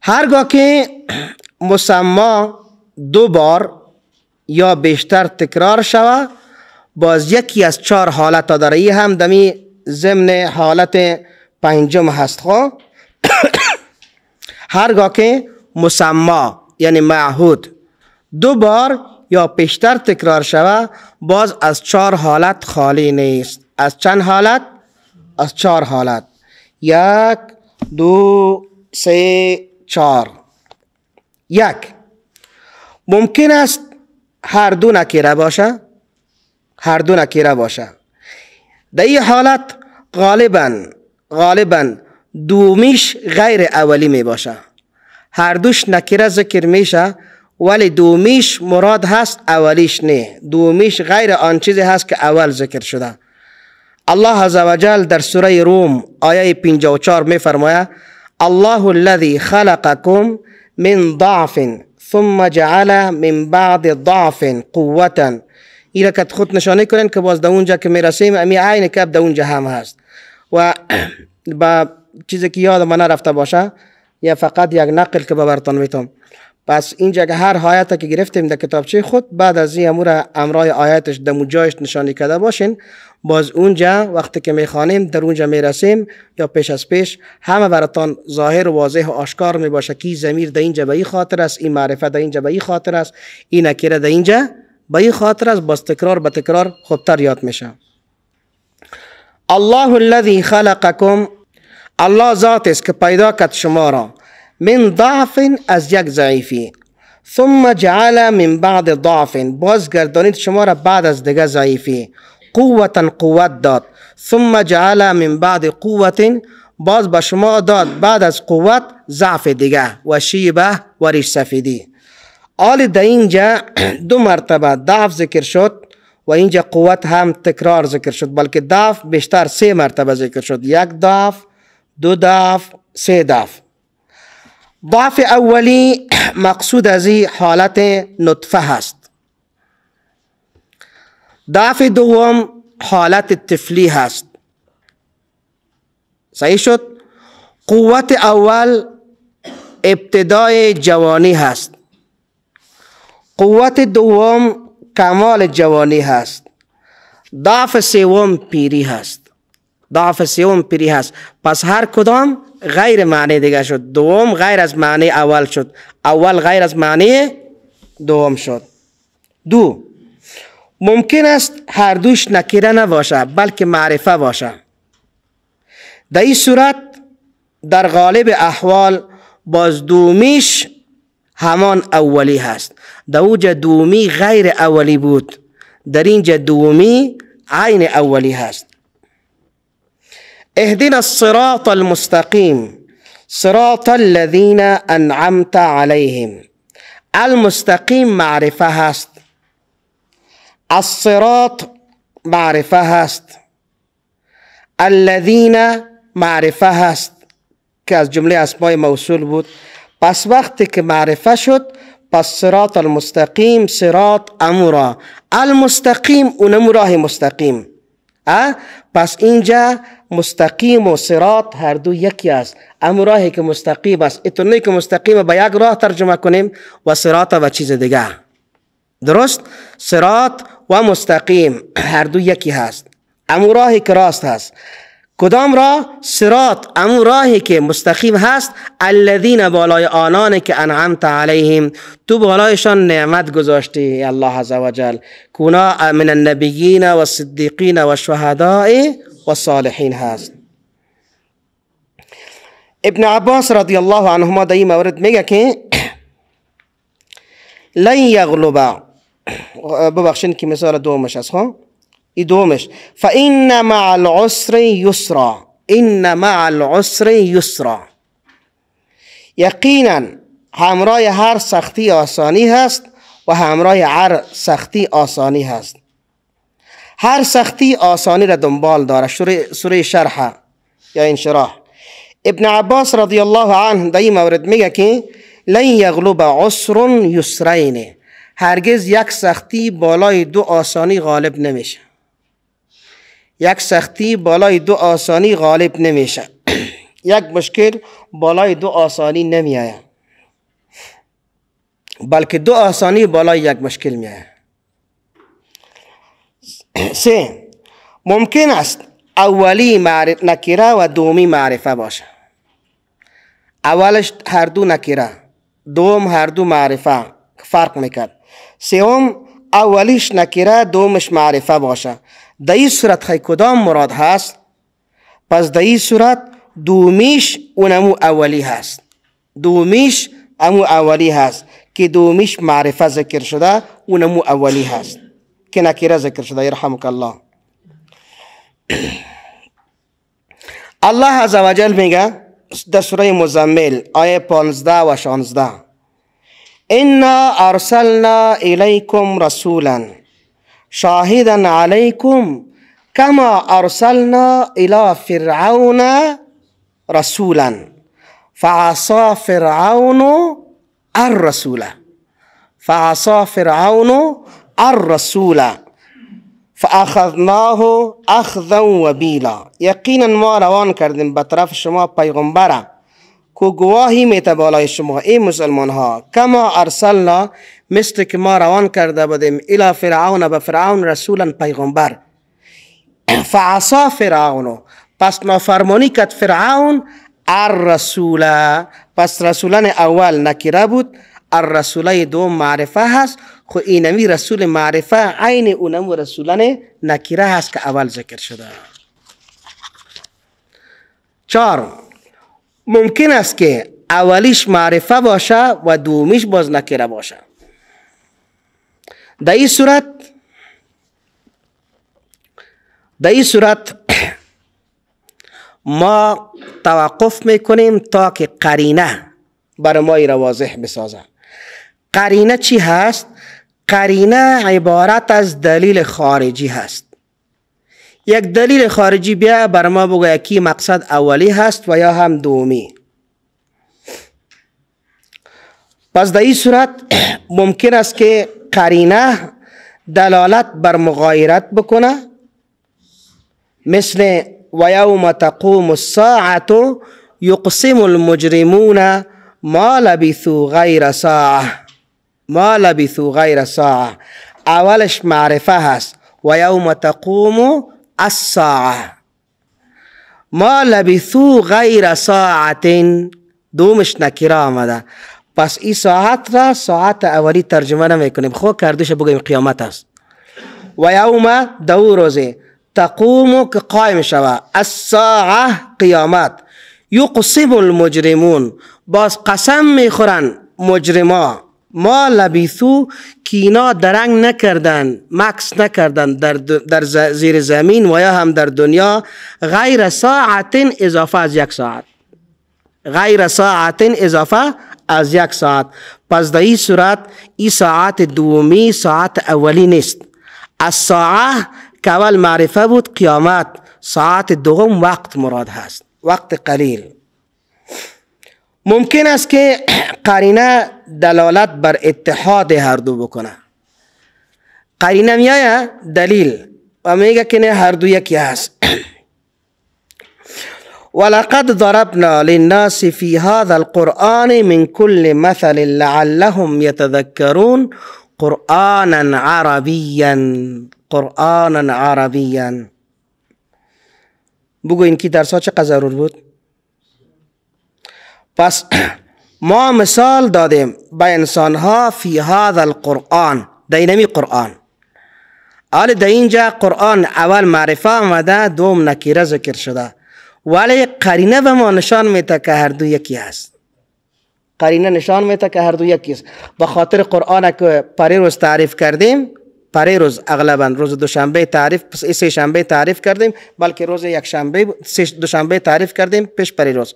هرگاه که مسما دو بار یا بیشتر تکرار شود، باز یکی از چهار حالت داره. ای هم دمی ضمن حالت پنجم هست. خب هرگاه که مسما یعنی معهود دو بار یا بیشتر تکرار شود، باز از چهار حالت خالی نیست. از چند حالت؟ از چهار حالت. 1 2 3 4. 1، ممکن است هر دو نکره باشه، هر دو نکره باشه. در این حالت غالبا دومیش غیر اولی می باشه. هر دوش نکره ذکر میشه ولی دومیش مراد هست، اولیش نه. دومیش غیر آن چیزی هست که اول ذکر شده. الله عزوجل در سوره روم آیه 54 می فرماید الله الذي خلقكم من ضعف ثم جعل من بعد ضعف قوة. ایره که خود نشانه کنین که باز در اونجا که میرسیم امی عین کب در اونجا هم هست. و با چیزی که یاد من نرفته باشه یا فقط یک نقل که براتون میتم. پس اینجا که هر آیت که گرفتیم در کتابچه خود، بعد از این امور امرای آیتش در جایش نشانی کرده باشین، باز اونجا وقتی که میخوانیم در اونجا میرسیم یا پیش از پیش همه براتان ظاهر و واضح و آشکار میباشه که ضمیر در اینجا به این خاطر است، این معرفه در اینجا به این خاطر است، این نکره در اینجا به این خاطر است. باز تکرار به تکرار خوبتر یاد میشه. الله الذي خلقكم، الله ذات است که پیدا کرد شما را من ضعف، از یک ضعیفی، ثم جعل من بعد ضعف، باز گردانید شما را بعد از دیگه ضعیفی، قوتا، قوت داد، ثم جعل من بعد قوت، باز به شما داد بعد از قوت ضعف دیگه و شیبه و ریش سفیدی. آل در اینجا دو مرتبه ضعف ذکر شد و اینجا قوت هم تکرار ذکر شد، بلکه ضعف بیشتر سه مرتبه ذکر شد، یک ضعف، دو ضعف، سه ضعف. ضعف اولی مقصود از این حالت نطفه هست. ضعف دوم حالت طفلی هست. صحیح شد؟ قوت اول ابتدای جوانی هست، قوت دوم کمال جوانی هست، ضعف سوم پیری هست. ضعف سوم پیری هست. پس هر کدام غیر معنی دیگه شد. دوم غیر از معنی اول شد، اول غیر از معنی دوم شد. دو، ممکن است هر دوش نکره نباشه بلکه معرفه باشه. در این صورت در غالب احوال باز دومیش همان اولی هست. در اوجه دومی غیر اولی بود، در اینجا دومی عین اولی هست. اهدنا الصراط المستقیم صراط الذین انعمت علیهم. المستقیم معرفه هست، الصراط معرفه هست، الذین معرفه هست که از جمله اسمای موصول بود. پس وقتی که معرفه شد، پس صراط المستقیم صراط امورا، المستقیم اونمو راه مستقیم. پس اینجا مستقیم و صراط هر دو یکی است. امو راهی که مستقیم است، اتونه که مستقیم با یک راه ترجمه کنیم و صراط و چیز دیگه. درست؟ صراط و مستقیم هر دو یکی هست. امو راهی که راست هست. کدام راه؟ صراط، امو راهی که مستقیم هست. الذین، بالای آنان که انعمت علیهم، تو بالایشان نعمت گذاشتی الله عزوجل، کونا من النبیین و الصدیقین و الشهداء و الصالحین هست. ابن عباس رضی الله عنهما در این مورد میگه که لن یغلب، ببخشین که مثال دومش است، خب این دومش، فإن مع العسر یسرا، إن مع العسر یسرا، یقینا همراه هر سختی آسانی هست و همراه هر سختی آسانی هست. هر سختی آسانی را دنبال داره. سوره شرح یا انشراح. ابن عباس رضی الله عنه در این مورد میگه که لن یغلب عسر یسرین، هرگز یک سختی بالای دو آسانی غالب نمیشه. یک سختی بالای دو آسانی غالب نمیشه. یک مشکل بالای دو آسانی نمیآید، بلکه دو آسانی بالای یک مشکل میآید. سه، ممکن است اولی نکره و دومی معرفه باشه. اولش هر دو نکره، دوم هر دو معرفه، فرق میکرد. سوم اولیش نکره دومش معرفه باشه. در این صورت خی کدام مراد هست؟ پس در این صورت دومیش اونمو اولی هست. دومیش امو اولی هست که دومیش معرفه ذکر شده، اونمو اولی هست که نکره ذکر شده. یرحمک الله. الله عزوجل میگه در سوره مزمل آیه 15 و 16، انا ارسلنا الیکم رسولا شاهدا علیکم کما ارسلنا الی فرعون رسولا فعصا فرعون الرسول، فعصا فرعون الرسول فاخذناه اخذا وبیلا. یقینا ما روان کردیم به طرف شما پیغمبره که گواهی میته بالای شما ای مسلمان ها، کما ارسلنا، مثل که ما روان کرده بودیم الی فرعون، به فرعون رسولا پیغمبر، فعصا فرعون، پس نافرمانی کرد فرعون الرسول. پس رسولان اول نکره بود، الرسول دوم معرفه هست. خو اینمی رسول معرفه عین اونمو رسولان نکره هست که اول ذکر شده. 4، ممکن است که اولیش معرفه باشه و دومیش باز نکره باشه. در این صورت ما توقف میکنیم تا که قرینه برای ما را واضح بسازه. قرینه چی هست؟ قرینه عبارت از دلیل خارجی هست. یک دلیل خارجی بیا بر ما بگه یکی مقصد اولی هست و یا هم دومی. پس در این صورت ممکن است که قرینه دلالت بر مغایرت بکنه، مثل و یوم تقوم الساعة یقسم المجرمون ما لبثوا غیر ساعة. ما لبثوا غیر ساعة اولش معرفه هست، و یوم تقوم الساعة. ما لبثوا غیر ساعة دومش نکره آمده. پس این ساعت را ساعت اولی ترجمه نمیکنیم، خب کردش بگویم قیامت است. و یوم دو روزه تقوم که قایم شوه، الساعه قیامت، یقسم المجرمون باز قسم میخورن مجرما، ما لبثو که اینا درنگ نکردن، مکس نکردن در زیر زمین و یا هم در دنیا، غیر ساعت اضافه از یک ساعت، غیر ساعت اضافه از یک ساعت. پس در این صورت این ساعت دومی ساعت اولی نیست. الساعه که اول معرفه بود قیامت، ساعت دوم وقت مراد هست، وقت قلیل. ممکن است که قرینه دلالت بر اتحاد هر دو بکنه. قرینه میایه دلیل و میگه که نه هر دو یکی هست. ولقد ضربنا للناس في هذا القرآن من كل مثل لعلهم يتذكرون قرآنا عربيا. قرآنا عربيا. بگو این کی درس ها چقدر ضرور بود؟ پس ما مثال دادیم به انسان ها فی هذا القرآن، در اینمی قرآن. حالا در اینجا قرآن اول معرفه آمده، دوم نکره ذکر شده، ولی قرینه به ما نشان میده که هر دو یکی هست. قرینه نشان میده که هر دو یکی است. به خاطر قرآن که پری روز تعریف کردیم، پری روز اغلبا روز دوشنبه تعریف، سه شنبه تعریف کردیم، بلکه روز یک شنبه دوشنبه تعریف کردیم پیش پری روز،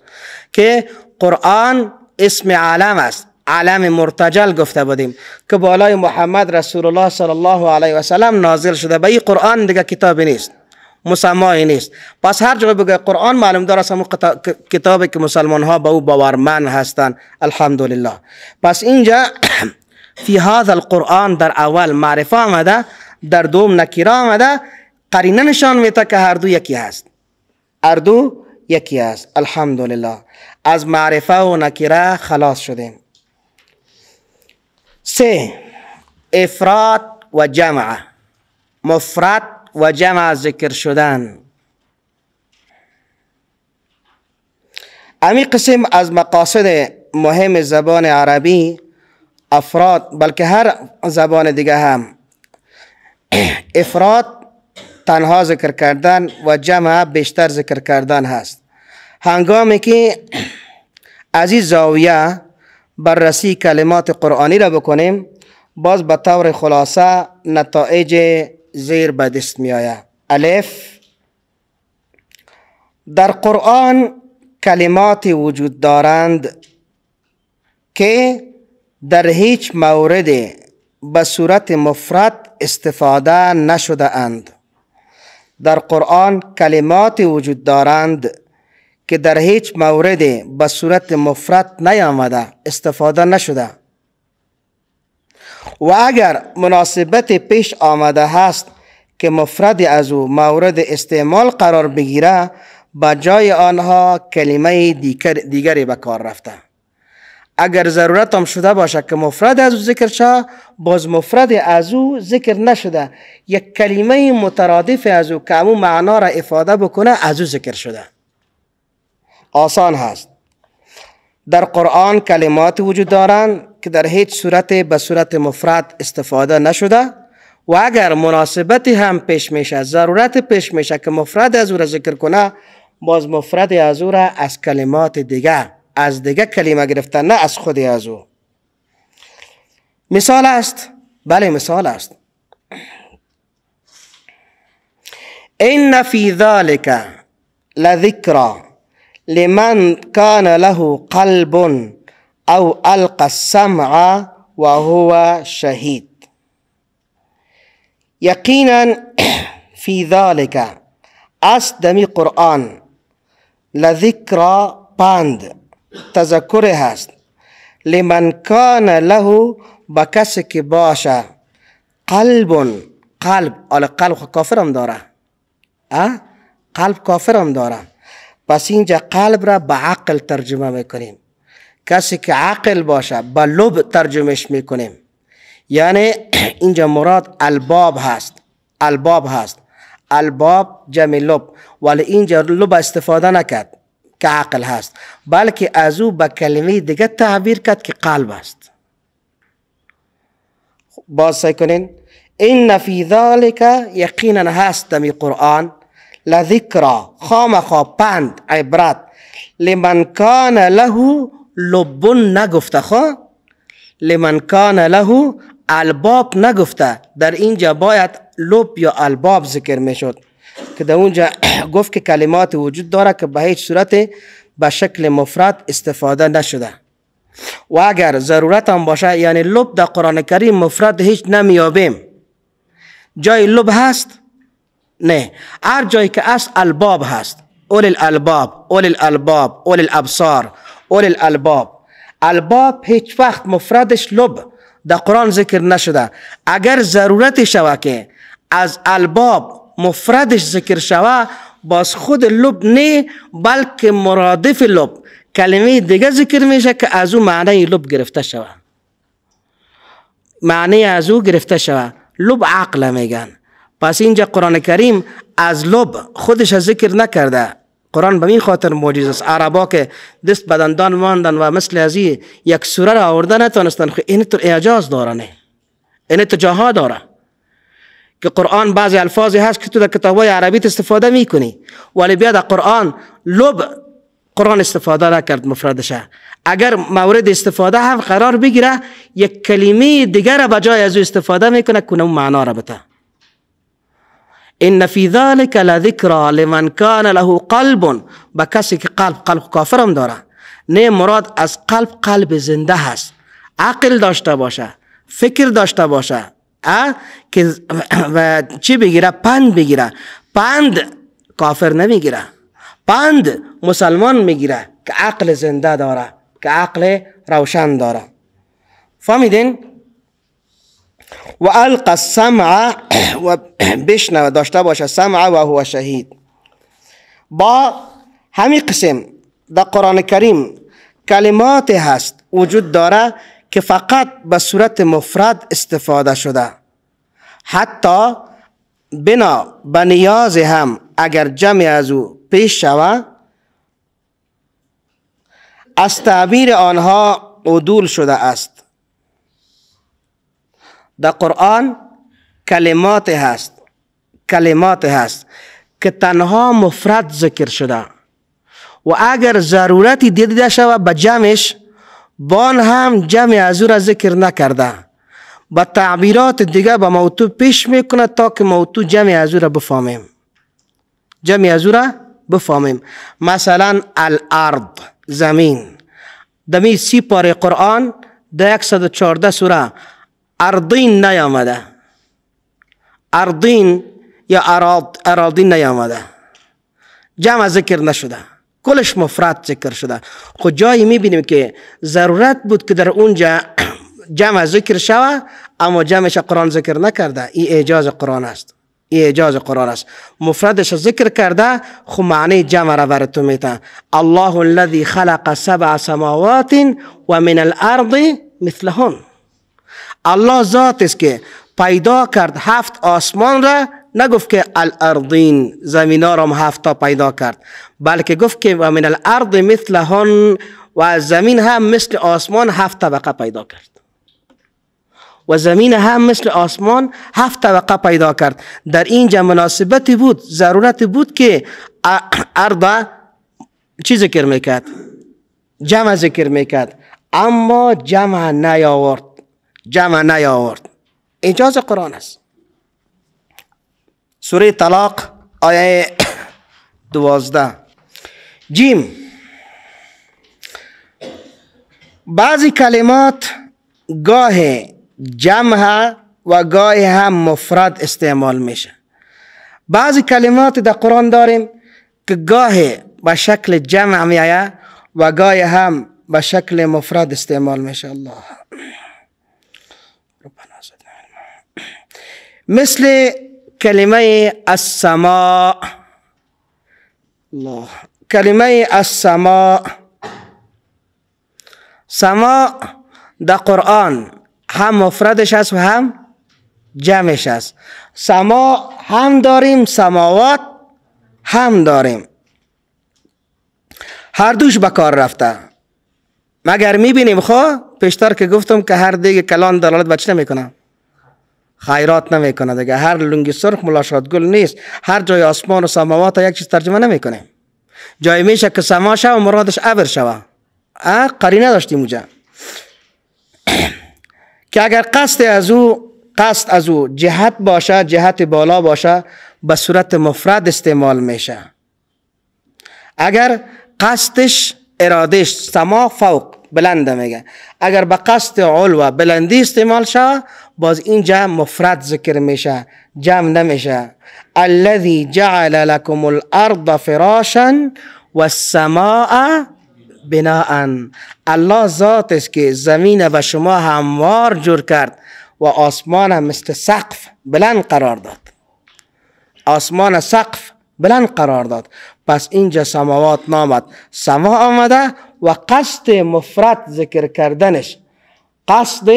که قرآن اسم عالم است، عالم مرتجل گفته بودیم که بالای محمد رسول الله صلی الله علیه و سلم نازل شده. به این قرآن دیگه کتابی نیست، مسمایی نیست. پس هر جای بگه قرآن معلوم داره همون کتابی که مسلمان ها به او باورمند هستند، الحمدلله. پس اینجا فی هذا القرآن در اول معرفه آمده، در دوم نکره آمده، قرینه نشان میده که هر دو یکی هست، هر دو یکی است. الحمدلله از معرفه و نکره خلاص شدیم. سه، افراد و جمع، مفرد و جمع ذکر شدن. امی قسم از مقاصد مهم زبان عربی افراد، بلکه هر زبان دیگه هم افراد تنها ذکر کردن و جمع بیشتر ذکر کردن هست. هنگامی که از این زاویه بررسی کلمات قرآنی را بکنیم، باز به طور خلاصه نتایج زیر به دست می آید. الف، در قرآن کلمات وجود دارند که در هیچ مورد به صورت مفرد استفاده نشده اند. در قرآن کلمات وجود دارند که در هیچ مورد به صورت مفرد نیامده، استفاده نشده، و اگر مناسبت پیش آمده هست که مفرد از او مورد استعمال قرار بگیره، با جای آنها کلمه دیگری به کار رفته. اگر ضرورت هم شده باشه که مفرد از او ذکر شه، باز مفرد از او ذکر نشده، یک کلمه مترادف از او که امو معنا را افاده بکنه از او ذکر شده. آسان هست. در قرآن کلمات وجود دارند که در هیچ صورت به صورت مفرد استفاده نشده، و اگر مناسبتی هم پیش میشه، ضرورت پیش میشه که مفرد از او را ذکر کنه، باز مفرد از او را از کلمات دیگه، از دیگه کلمه گرفته، نه از خود از او. مثال است؟ بله مثال است. ان فی ذلك لذکرى لمن كان له قلب او القى السمع وهو شهید. یقینا فی ذلك است دمی قرآن لذکرى پند تذکر هست، لمن کان له با کسی که باشه قلب، قلب، آله قلب کافرم داره، قلب کافرم داره. پس اینجا قلب را به عقل ترجمه میکنیم، کسی که عقل باشه به لب ترجمهش میکنیم، یعنی اینجا مراد الباب هست، الباب هست، الباب جمع لب، ولی اینجا لب استفاده نکرد که عقل هست، بلکه از او به کلمه دیگه تعبیر کرد که قلب است. باز سعی کنین، ان فی ذلک یقینا هست دمی قرآن لذکرى خامخا پند عبرت لمن کان له لب نگفته، خو لمن کان له الباب نگفته، در اینجا باید لب یا الباب ذکر میشد که در اونجا گفت که کلمات وجود داره که به هیچ صورت به شکل مفرد استفاده نشده، و اگر ضرورت هم باشه یعنی لب در قرآن کریم مفرد هیچ نمیابیم، جای لب هست؟ نه، هر جایی که است الباب هست، اول الالباب، اول الالباب، اول الابصار، اول الالباب. الباب هیچ وقت مفردش لب در قرآن ذکر نشده. اگر ضرورت شوه که از الباب مفردش ذکر شوه، باز خود لب نه بلکه مرادف لب کلمه دیگه ذکر میشه که از او معنی لب گرفته شوه، معنی از او گرفته شوه. لب عقل میگن. پس اینجا قرآن کریم از لب خودش ذکر نکرده. قرآن به این خاطر معجزه است. عربا که دست به دندان ماندن و مثل از این یک سوره را آورده نتونستن، خب این تو اعجاز داره، این تو جاها داره که قرآن بعضی الفاظی هست که تو در کتابای عربی استفاده میکنی، ولی بیا در قرآن لب قرآن استفاده نکرد مفردشه. اگر مورد استفاده هم قرار بگیره یک کلمه دیگر به جای از او استفاده میکنه که اون معنا را بده. ان فی ذلك لذکرى لمن کان له قلب، به کسی که قلب، قلب کافرم داره، نه مراد از قلب قلب زنده هست، عقل داشته باشه، فکر داشته باشه، که و چی بگیره؟ پند بگیره. پند کافر نمیگیره، پند مسلمان میگیره که عقل زنده داره، که عقل روشن داره. فهمیدین؟ و القى السمع و بشنو داشته باشه سمع و هو شهید. با همین قسم در قرآن کریم کلمات هست وجود داره که فقط به صورت مفرد استفاده شده، حتی بنا به نیاز هم اگر جمع از او پیش شود از تعبیر آنها عدول شده است. در قرآن کلمات هست، کلمات هست که تنها مفرد ذکر شده و اگر ضرورتی دیده شود به جمعش بان هم جمع از او را ذکر نکرده، با تعبیرات دیگه با موضوع پیش میکنه تا که موضوع جمع از او را بفهمیم، جمع از او را بفهمیم. مثلا الارض زمین، دمی 30 پاره قرآن در 114 سوره ارضین نیامده، ارضین یا اراضین نیامده، جمع ذکر نشده، کلش مفرد ذکر شده. خود جایی میبینیم که ضرورت بود که در اونجا جمع ذکر شوه، اما جمعش قرآن ذکر نکرده. این اعجاز قرآن است، این اعجاز قرآن است. مفردش ذکر کرده، خو معنی جمع را براتون میده. الله الذي خلق سبع سماوات و من الارض مثلهن. الله ذات است که پیدا کرد 7 آسمان را، نگفت که الارضین زمینا را 7 تا پیدا کرد، بلکه گفت که و من الارض مثلهن، و زمین هم مثل آسمان 7 طبقه پیدا کرد. و زمین هم مثل آسمان 7 طبقه پیدا کرد. در اینجا مناسبتی بود، ضرورت بود که ارض چی ذکر میکرد؟ جمع ذکر میکرد، اما جمع نیاورد، جمع نیاورد. اعجاز قرآن است. سوره طلاق آیه 12. جیم، بعضی کلمات گاه جمع و گاه هم مفرد استعمال میشه. بعضی کلمات در قرآن داریم که گاه به شکل جمع میآید و گاه هم به شکل مفرد استعمال میشه. الله مثل کلمه السماء. الله، کلمه السماء، سماء در قرآن هم مفردش هست و هم جمعش هست. سما هم داریم، سماوات هم داریم، هر دوش به کار رفته. مگر میبینیم خو پیشتر که گفتم که هر دیگه کلان دلالت بچه نمیکنه، خیرات نمیکنه دیگه. هر لنگی سرخ ملا شادگل نیست. هر جای آسمان و سماوات یک چیز ترجمه نمیکنه. جای میشه که سما شوه و مرادش ابر شوه. قرینه داشتیم اونجا که اگر قصد از او جهت باشه، جهت بالا باشه، به صورت مفرد استعمال میشه. اگر قصدش ارادش سما فوق بلند میگه، اگر به قصد علو بلندی استعمال شه، باز اینجا مفرد ذکر میشه، جمع نمیشه. الذي جعل لكم الارض فراشا والسماء بناء. الله ذات است که زمین به شما هموار جور کرد و آسمان مثل سقف بلند قرار داد. آسمان سقف بلند قرار داد. پس اینجا سماوات نامد، سما آمده و قصد مفرد ذکر کردنش، قصد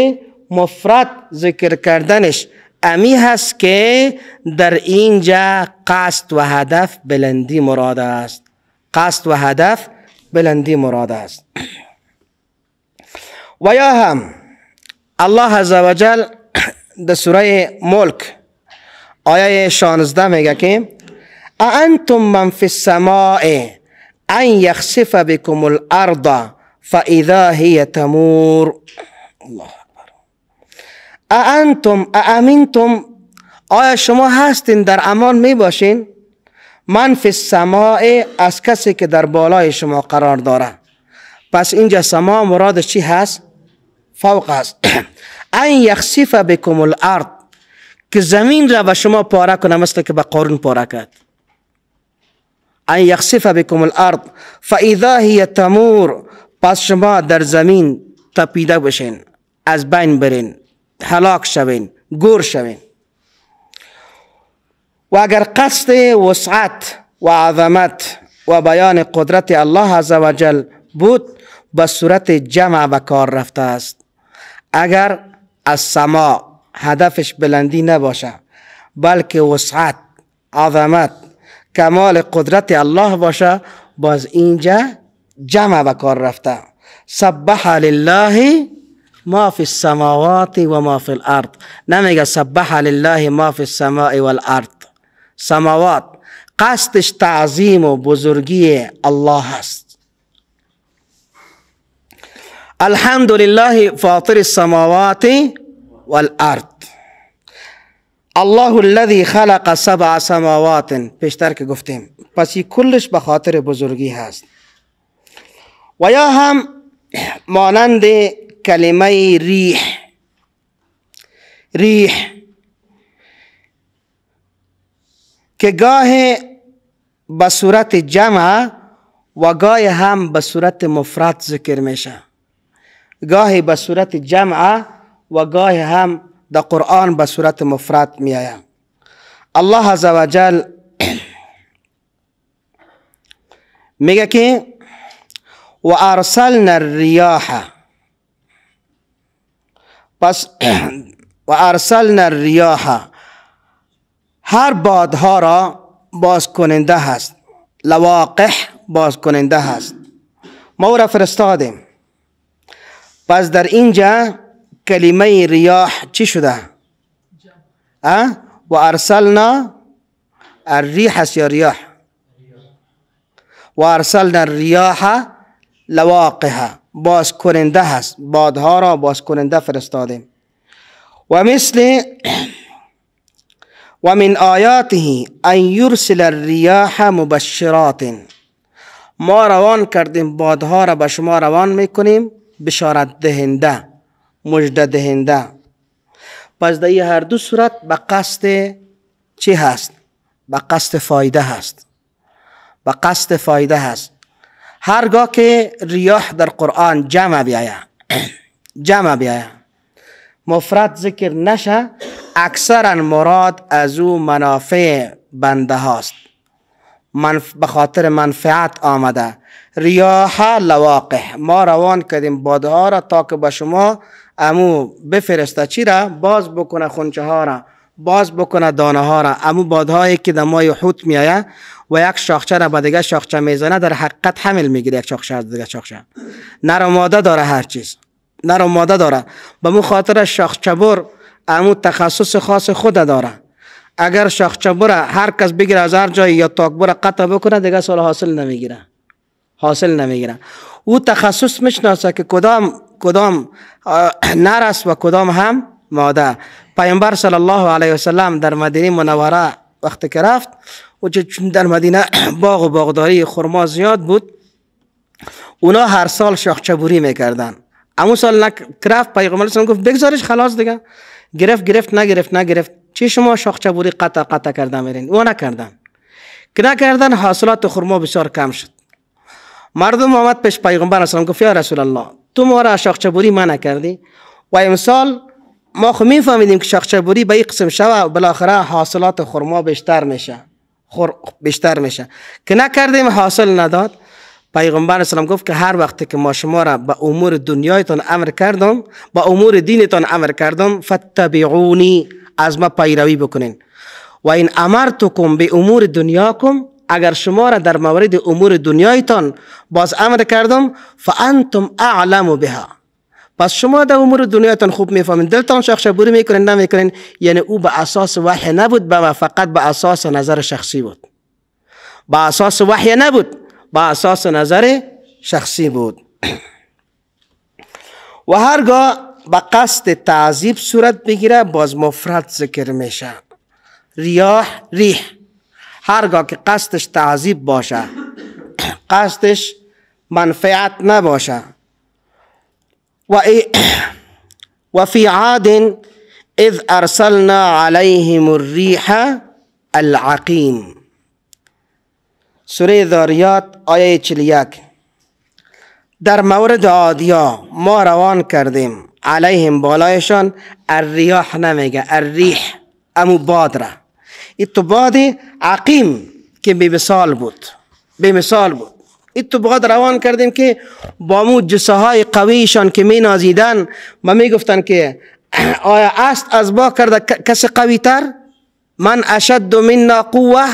مفرد ذکر کردنش امی هست که در اینجا قصد و هدف بلندی مراد است. قصد و هدف بلندی مراد است. و یا هم الله عزوجل در سوره ملک آیه 16 میگه که اانتم من فی السماء ان یخسف بكم الارض فاذا هی تمور. الله اکبر. اانتم اامنتم، آیا شما هستین در امان می باشین؟ من فی السماء، از کسی که در بالای شما قرار داره. پس اینجا سما مرادش چی هست؟ فوق هست. ان یخسف بكم الارض، که زمین را به شما پاره کنه مثل که به قارون پاره کرد. ان یخسف بكم الارض فاذا هی تمور، پس شما در زمین تپیده بشین، از بین برین، هلاک شوین، گور شوین. و اگر قصد وسعت و عظمت و بیان قدرت الله عزوجل بود، به صورت جمع به کار رفته است. اگر از سما هدفش بلندی نباشه، بلکه وسعت، عظمت، کمال قدرت الله باشه، باز اینجا جمع به کار رفته. سبح لله ما فی السماوات و ما فی الارض. نمیگه سبح لله ما فی السماء والارض. سماوات قصدش تعظیم و بزرگی الله است. الحمد لله فاطر السماوات والارض. الله الذي خلق سبع سماوات، پیشتر که گفتیم. پس این کلش به خاطر بزرگی هست. و یا هم مانند کلمه ریح، ریح که گاه به صورت جمع و گاه هم به صورت مفرد ذکر میشه. گاهی به صورت جمع و گاهی هم در قرآن به صورت مفرد می آید. الله عزوجل میگه که و ارسلنا الریاح، پس و ارسلنا الریاح، هر بادها را باز کننده هست، لواقح باز کننده هست، ما او را فرستادیم. پس در اینجا کلمه ریاح چی شده؟ و ارسلنا الریح است یا ریاح؟ و ارسلنا الریاح لواقها، باز کننده هست، بادها را باز کننده فرستادیم. و مثل و من آیاته ان یرسل الریاح مبشرات، ما روان کردیم بادها را به شما روان میکنیم بشارت دهنده، مژده دهنده. پس در هر دو صورت به قصد چی هست؟ به قصد فایده هست، به قصد فایده هست. هرگاه که ریاح در قرآن جمع بیاید، جمع بیاید، مفرد ذکر نشه، اکثرا مراد از او منافع بنده هاست، به خاطر منفعت آمده. ریاح لواقح، ما روان کردیم بادها را تا که به شما امو بفرسته چی را؟ باز بکنه خونچه ها را، باز بکنه دانه ها را. امو بادهایی که در ماه حوت میآید و یک شاخچه را به دیگه شاخچه میزنه، در حقیقت حمل میگیره یک شاخچه از دیگه شاخچه. نر و ماده داره، هر چیز نر و ماده داره. به مو خاطر شاخچه بر امو تخصص خاص خود داره. اگر شاخچه بر هر کس بگیره از هر جای یا تاک بر قطع بکنه، دیگه سال حاصل نمیگیره، حاصل نمیگیره. او تخصص میشناسه که کدام نر است و کدام هم ماده. پیامبر صلی الله علیه وسلم در مدینه منوره وقتی که رفت و چون در مدینه باغ و باغداری خرما زیاد بود، اونا هر سال شاخچه بری میکردن. امو سال رفت پیغمبر صلی گفت بگذارش خلاص دیگه. گرفت گرفت نگرفت نگرفت، چی شما شاخچه بری قطع قطع کردن میرین؟ او نکردن، که نکردن حاصلات خرما بسیار کم شد. مردم آمد پیش پیغمبر صلی گفت یا رسول الله، تو ما را شاخچه بری منع کردی و امسال ما خو میفهمیدیم که شاخچه بری به این قسم شوه و بالاخره حاصلات خرما بیشتر میشه، بیشتر میشه، که نکردیم حاصل نداد. پیغمبر اسلام گفت که هر وقت که ما شما را به امور دنیایتان امر کردم، به امور دینتان امر کردم، فتبعونی، از ما پیروی بکنین. و این امرتکم به امور دنیاکم، اگر شما را در مورد امور دنیایتان باز امر کردم، فانتم اعلم بها، پس شما در امور دنیایتان خوب میفهمین، دلتان شاخچه بری میکنین نمیکنین. یعنی او به اساس وحی نبود، به فقط به اساس نظر شخصی بود، به اساس وحی نبود، به اساس نظر شخصی بود. و هرگاه به قصد تعذیب صورت بگیره، باز مفرد ذکر میشه، ریاح ریح. هرگاه که قصدش تعذیب باشه، قصدش منفعت نباشه. و فی عاد اذ ارسلنا علیهم الریح العقیم، سوره ذاریات آیه 41. در مورد عادیا ما روان کردیم علیهم بالایشان، الریاح نمیگه، الریح، امو باد را، این تو باد عقیم که بی مثال بود، بی مثال بود. این تو باد روان کردیم که با مو جسه های قویشان که می نازیدن و می گفتن که آیا است از ما کرده کسی قوی تر؟ من اشد منا قوه،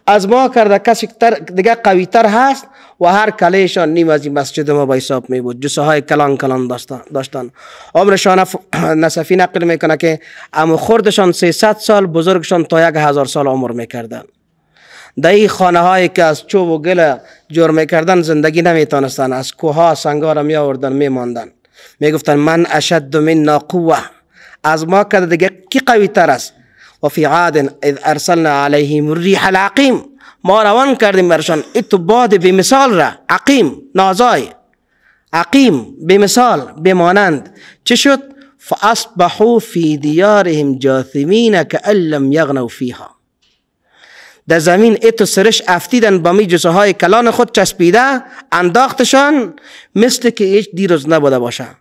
از ما کرده کسی دیگه قوی تر هست؟ و هر کلیشان نیم از این مسجد ما با حساب می بود. جسه های کلان کلان داشتن. عمرشان نصفی نقل میکنه که اما خردشان 300 سال، بزرگشان تا 1000 سال عمر میکردن. در این خانه هایی که از چوب و گل جور میکردن زندگی نمیتونستن، از کوه ها سنگا را می آوردن میماندن. میگفتن من اشد منا قوه، از ما کرده دیگه کی قوی تر است؟ و فی عاد اذ ارسلنا علیهم الریح العقیم، ما روان کردیم برشان اتو باد بی مثال را، عقیم نازای، عقیم بی مثال بمانند. چه شد؟ فاصبحوا فی دیارهم جاثمین کأن لم یغنوا فیها، در زمین اتو سرش افتیدن با می جسه های کلان خود چسبیده انداختشان، مثل که هیچ دیروز نبوده باشن،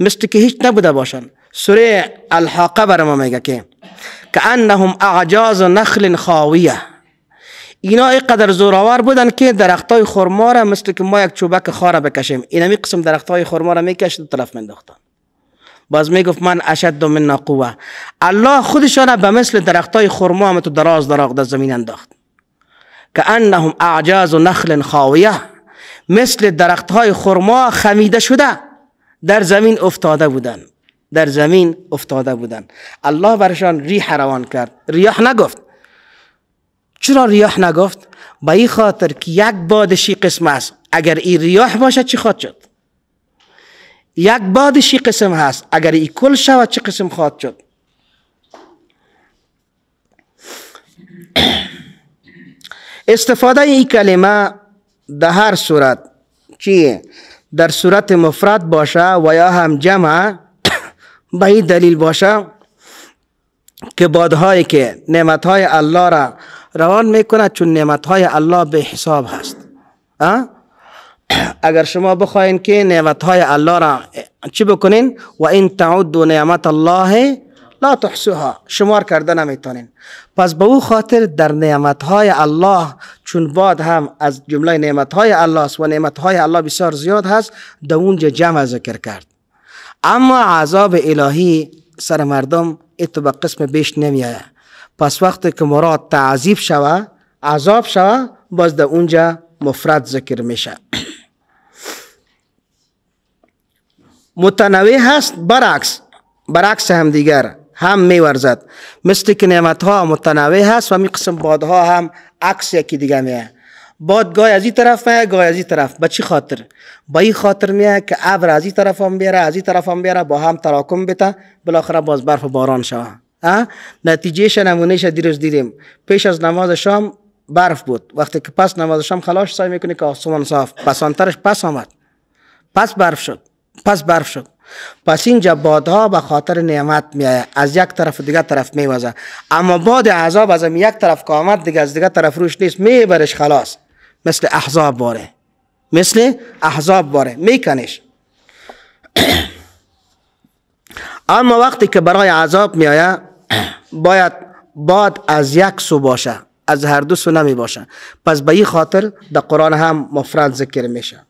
مثل که هیچ نبوده باشن. سوره الحاقه بر ما میگه که کأنهم اعجاز نخل خاویه، اینا اینقدر زورآور بودن که درختای خرما را مثل که ما یک چوبک خاره بکشیم، اینمی قسم درختای خرما را میکشید طرف منداختن. باز میگفت من اشد منا قوه، الله خودشان به مثل درختای خرما هم تو دراز دراغ در زمین انداخت. کأنهم اعجاز نخل خاویه، مثل درختهای خرما خمیده شده، در زمین افتاده بودن، در زمین افتاده بودن. الله برشان ریح روان کرد. ریاح نگفت. چرا ریاح نگفت؟ به این خاطر که یک بادشی قسم است. اگر این ریاح باشد چی خواهد شد؟ یک بادشی قسم هست، اگر این کل شود چه قسم خواهد شد؟ استفاده این کلمه در هر صورت چیه؟ در صورت مفرد باشه و یا هم جمع به این دلیل باشه که بادهایی که نعمتهای الله را روان میکنه، چون نعمتهای الله به حساب هست. اگر شما بخواین که نعمتهای الله را چی بکنین، و این تعدوا نعمت الله لا تحصوها، شمار کرده نمیتونین. پس به او خاطر در نعمتهای الله، چون باد هم از جمله نعمتهای الله است و نعمتهای الله بسیار زیاد هست، در اونجا جمع ذکر کرد. اما عذاب الهی سر مردم اتو به قسم بیش نمیآید. پس وقتی که مراد تعذیب شوه، عذاب شوه، باز در اونجا مفرد ذکر میشه. متنوع هست، برعکس هم دیگر هم میورزد. مثل که نعمت ها متنوع هست و می قسم بادها هم عکس یکی دیگه میه. باد گاهی از این طرف میه، گاهی از این طرف. به چی خاطر؟ با این خاطر میه که ابر از این طرف هم بیاره، از این طرف هم بیاره، با هم تراکم بده، بالاخره باز برف و باران شوه. نتیجهش نمونهش دیروز دیدیم. پیش از نماز شام برف بود، وقتی که پس نماز شام خلاص سعی میکنه که آسمان صاف، پسانترش پس آمد، پس برف شد، پس برف شد. پس اینجا بادها به خاطر نعمت میآید، از یک طرف دیگه طرف میوزه. اما باد عذاب از یک طرف که آمد دیگه از دیگه طرف روش نیست، میبرش خلاص. مثل احزاب باره، مثل احزاب باره میکنش. اما وقتی که برای عذاب میآید باید باد از یک سو باشه، از هر دو سو نمی باشه. پس به این خاطر در قرآن هم مفرد ذکر میشه.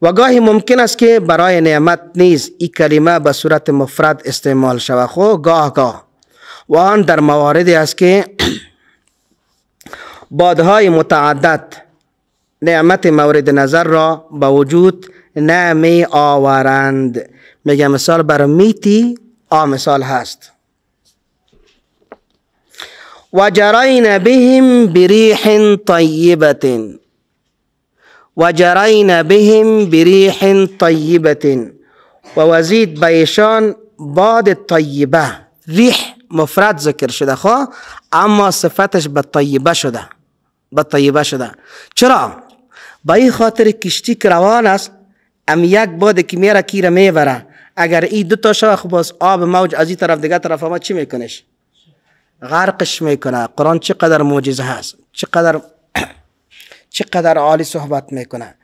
و گاهی ممکن است که برای نعمت نیز این کلمه به صورت مفرد استعمال شود، خو گاه گاه، و آن در مواردی است که بادهای متعدد نعمت مورد نظر را به وجود نمی آورند. میگه مثال بر میتی آ مثال هست. و جرین بهم بریح طیبة، و جرین بهم بریح طیبة، و وزید به ایشان باد طیبه. ریح مفرد ذکر شده خو، اما صفتش به طیبه شده، به طیبه شده. چرا؟ به این خاطر کشتی که روان است، ام یک باد که میره کی را میبره. اگر این دو تا شوه، خب باز آب موج از این طرف دیگه طرف آمد چی میکنش؟ غرقش میکنه. قرآن چقدر معجزه هست، چقدر عالی صحبت میکنه.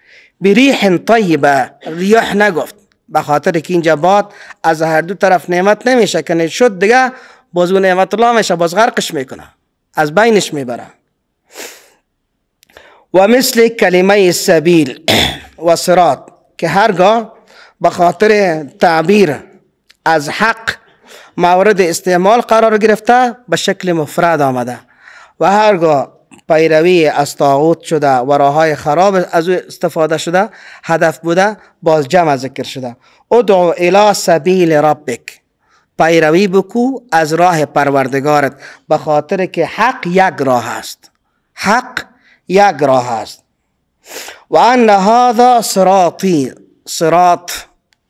بریح طیبه، ریاح نگفت، به خاطر که اینجا باد از هر دو طرف نعمت نمیشه، که شد دیگه باز اون نعمت الله میشه، باز غرقش میکنه، از بینش میبره. و مثل کلمه سبیل و صراط که هرگاه به خاطر تعبیر از حق مورد استعمال قرار گرفته به شکل مفرد آمده، و هرگاه پیروی از طاغوت شده و راههای خراب از او استفاده شده، هدف بوده، باز جمع ذکر شده. ادعو الی سبیل ربک، پیروی بکو از راه پروردگارت، به خاطر که حق یک راه است، حق یک راه است. و ان هذا صراطی، صراط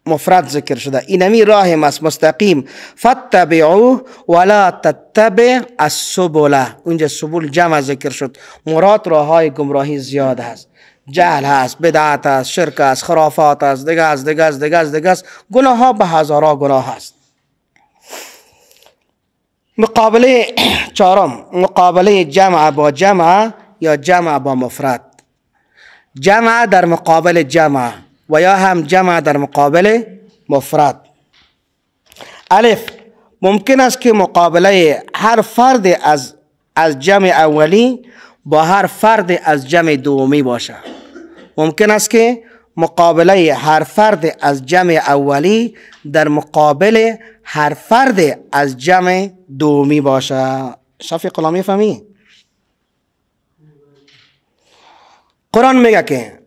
مفرد ذکر شده، اینمی راه ماست مستقیم. فاتبعوه ولا تتبع السبل، اونجا سبل جمع ذکر شد، مراد راه های گمراهی زیاد هست، جهل هست، بدعت هست، شرک هست، خرافات هست، دیگه هست، دیگه هست، دیگه هست، دیگه هست، گناه ها به هزارها گناه هست. مقابله چهارم، مقابله جمع با جمع یا جمع با مفرد. جمع در مقابل جمع و یا هم جمع در مقابل مفرد. الف، ممکن است که مقابله هر فرد از جمع اولی با هر فرد از جمع دومی باشه. ممکن است که مقابله هر فرد از جمع اولی در مقابل هر فرد از جمع دومی باشه. شفیق الله میفهمی؟ قرآن میگه که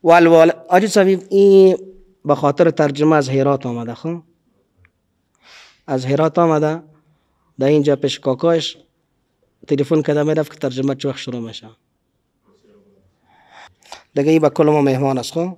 والوال آجی صاحب این به خاطر ترجمه از هرات آمده، خب از هرات آمده در اینجا پیش کاکاش تلفن کرده میرفت که ترجمه چه وقت شروع میشه. دیگه ای به کل ما مهمان است. خب.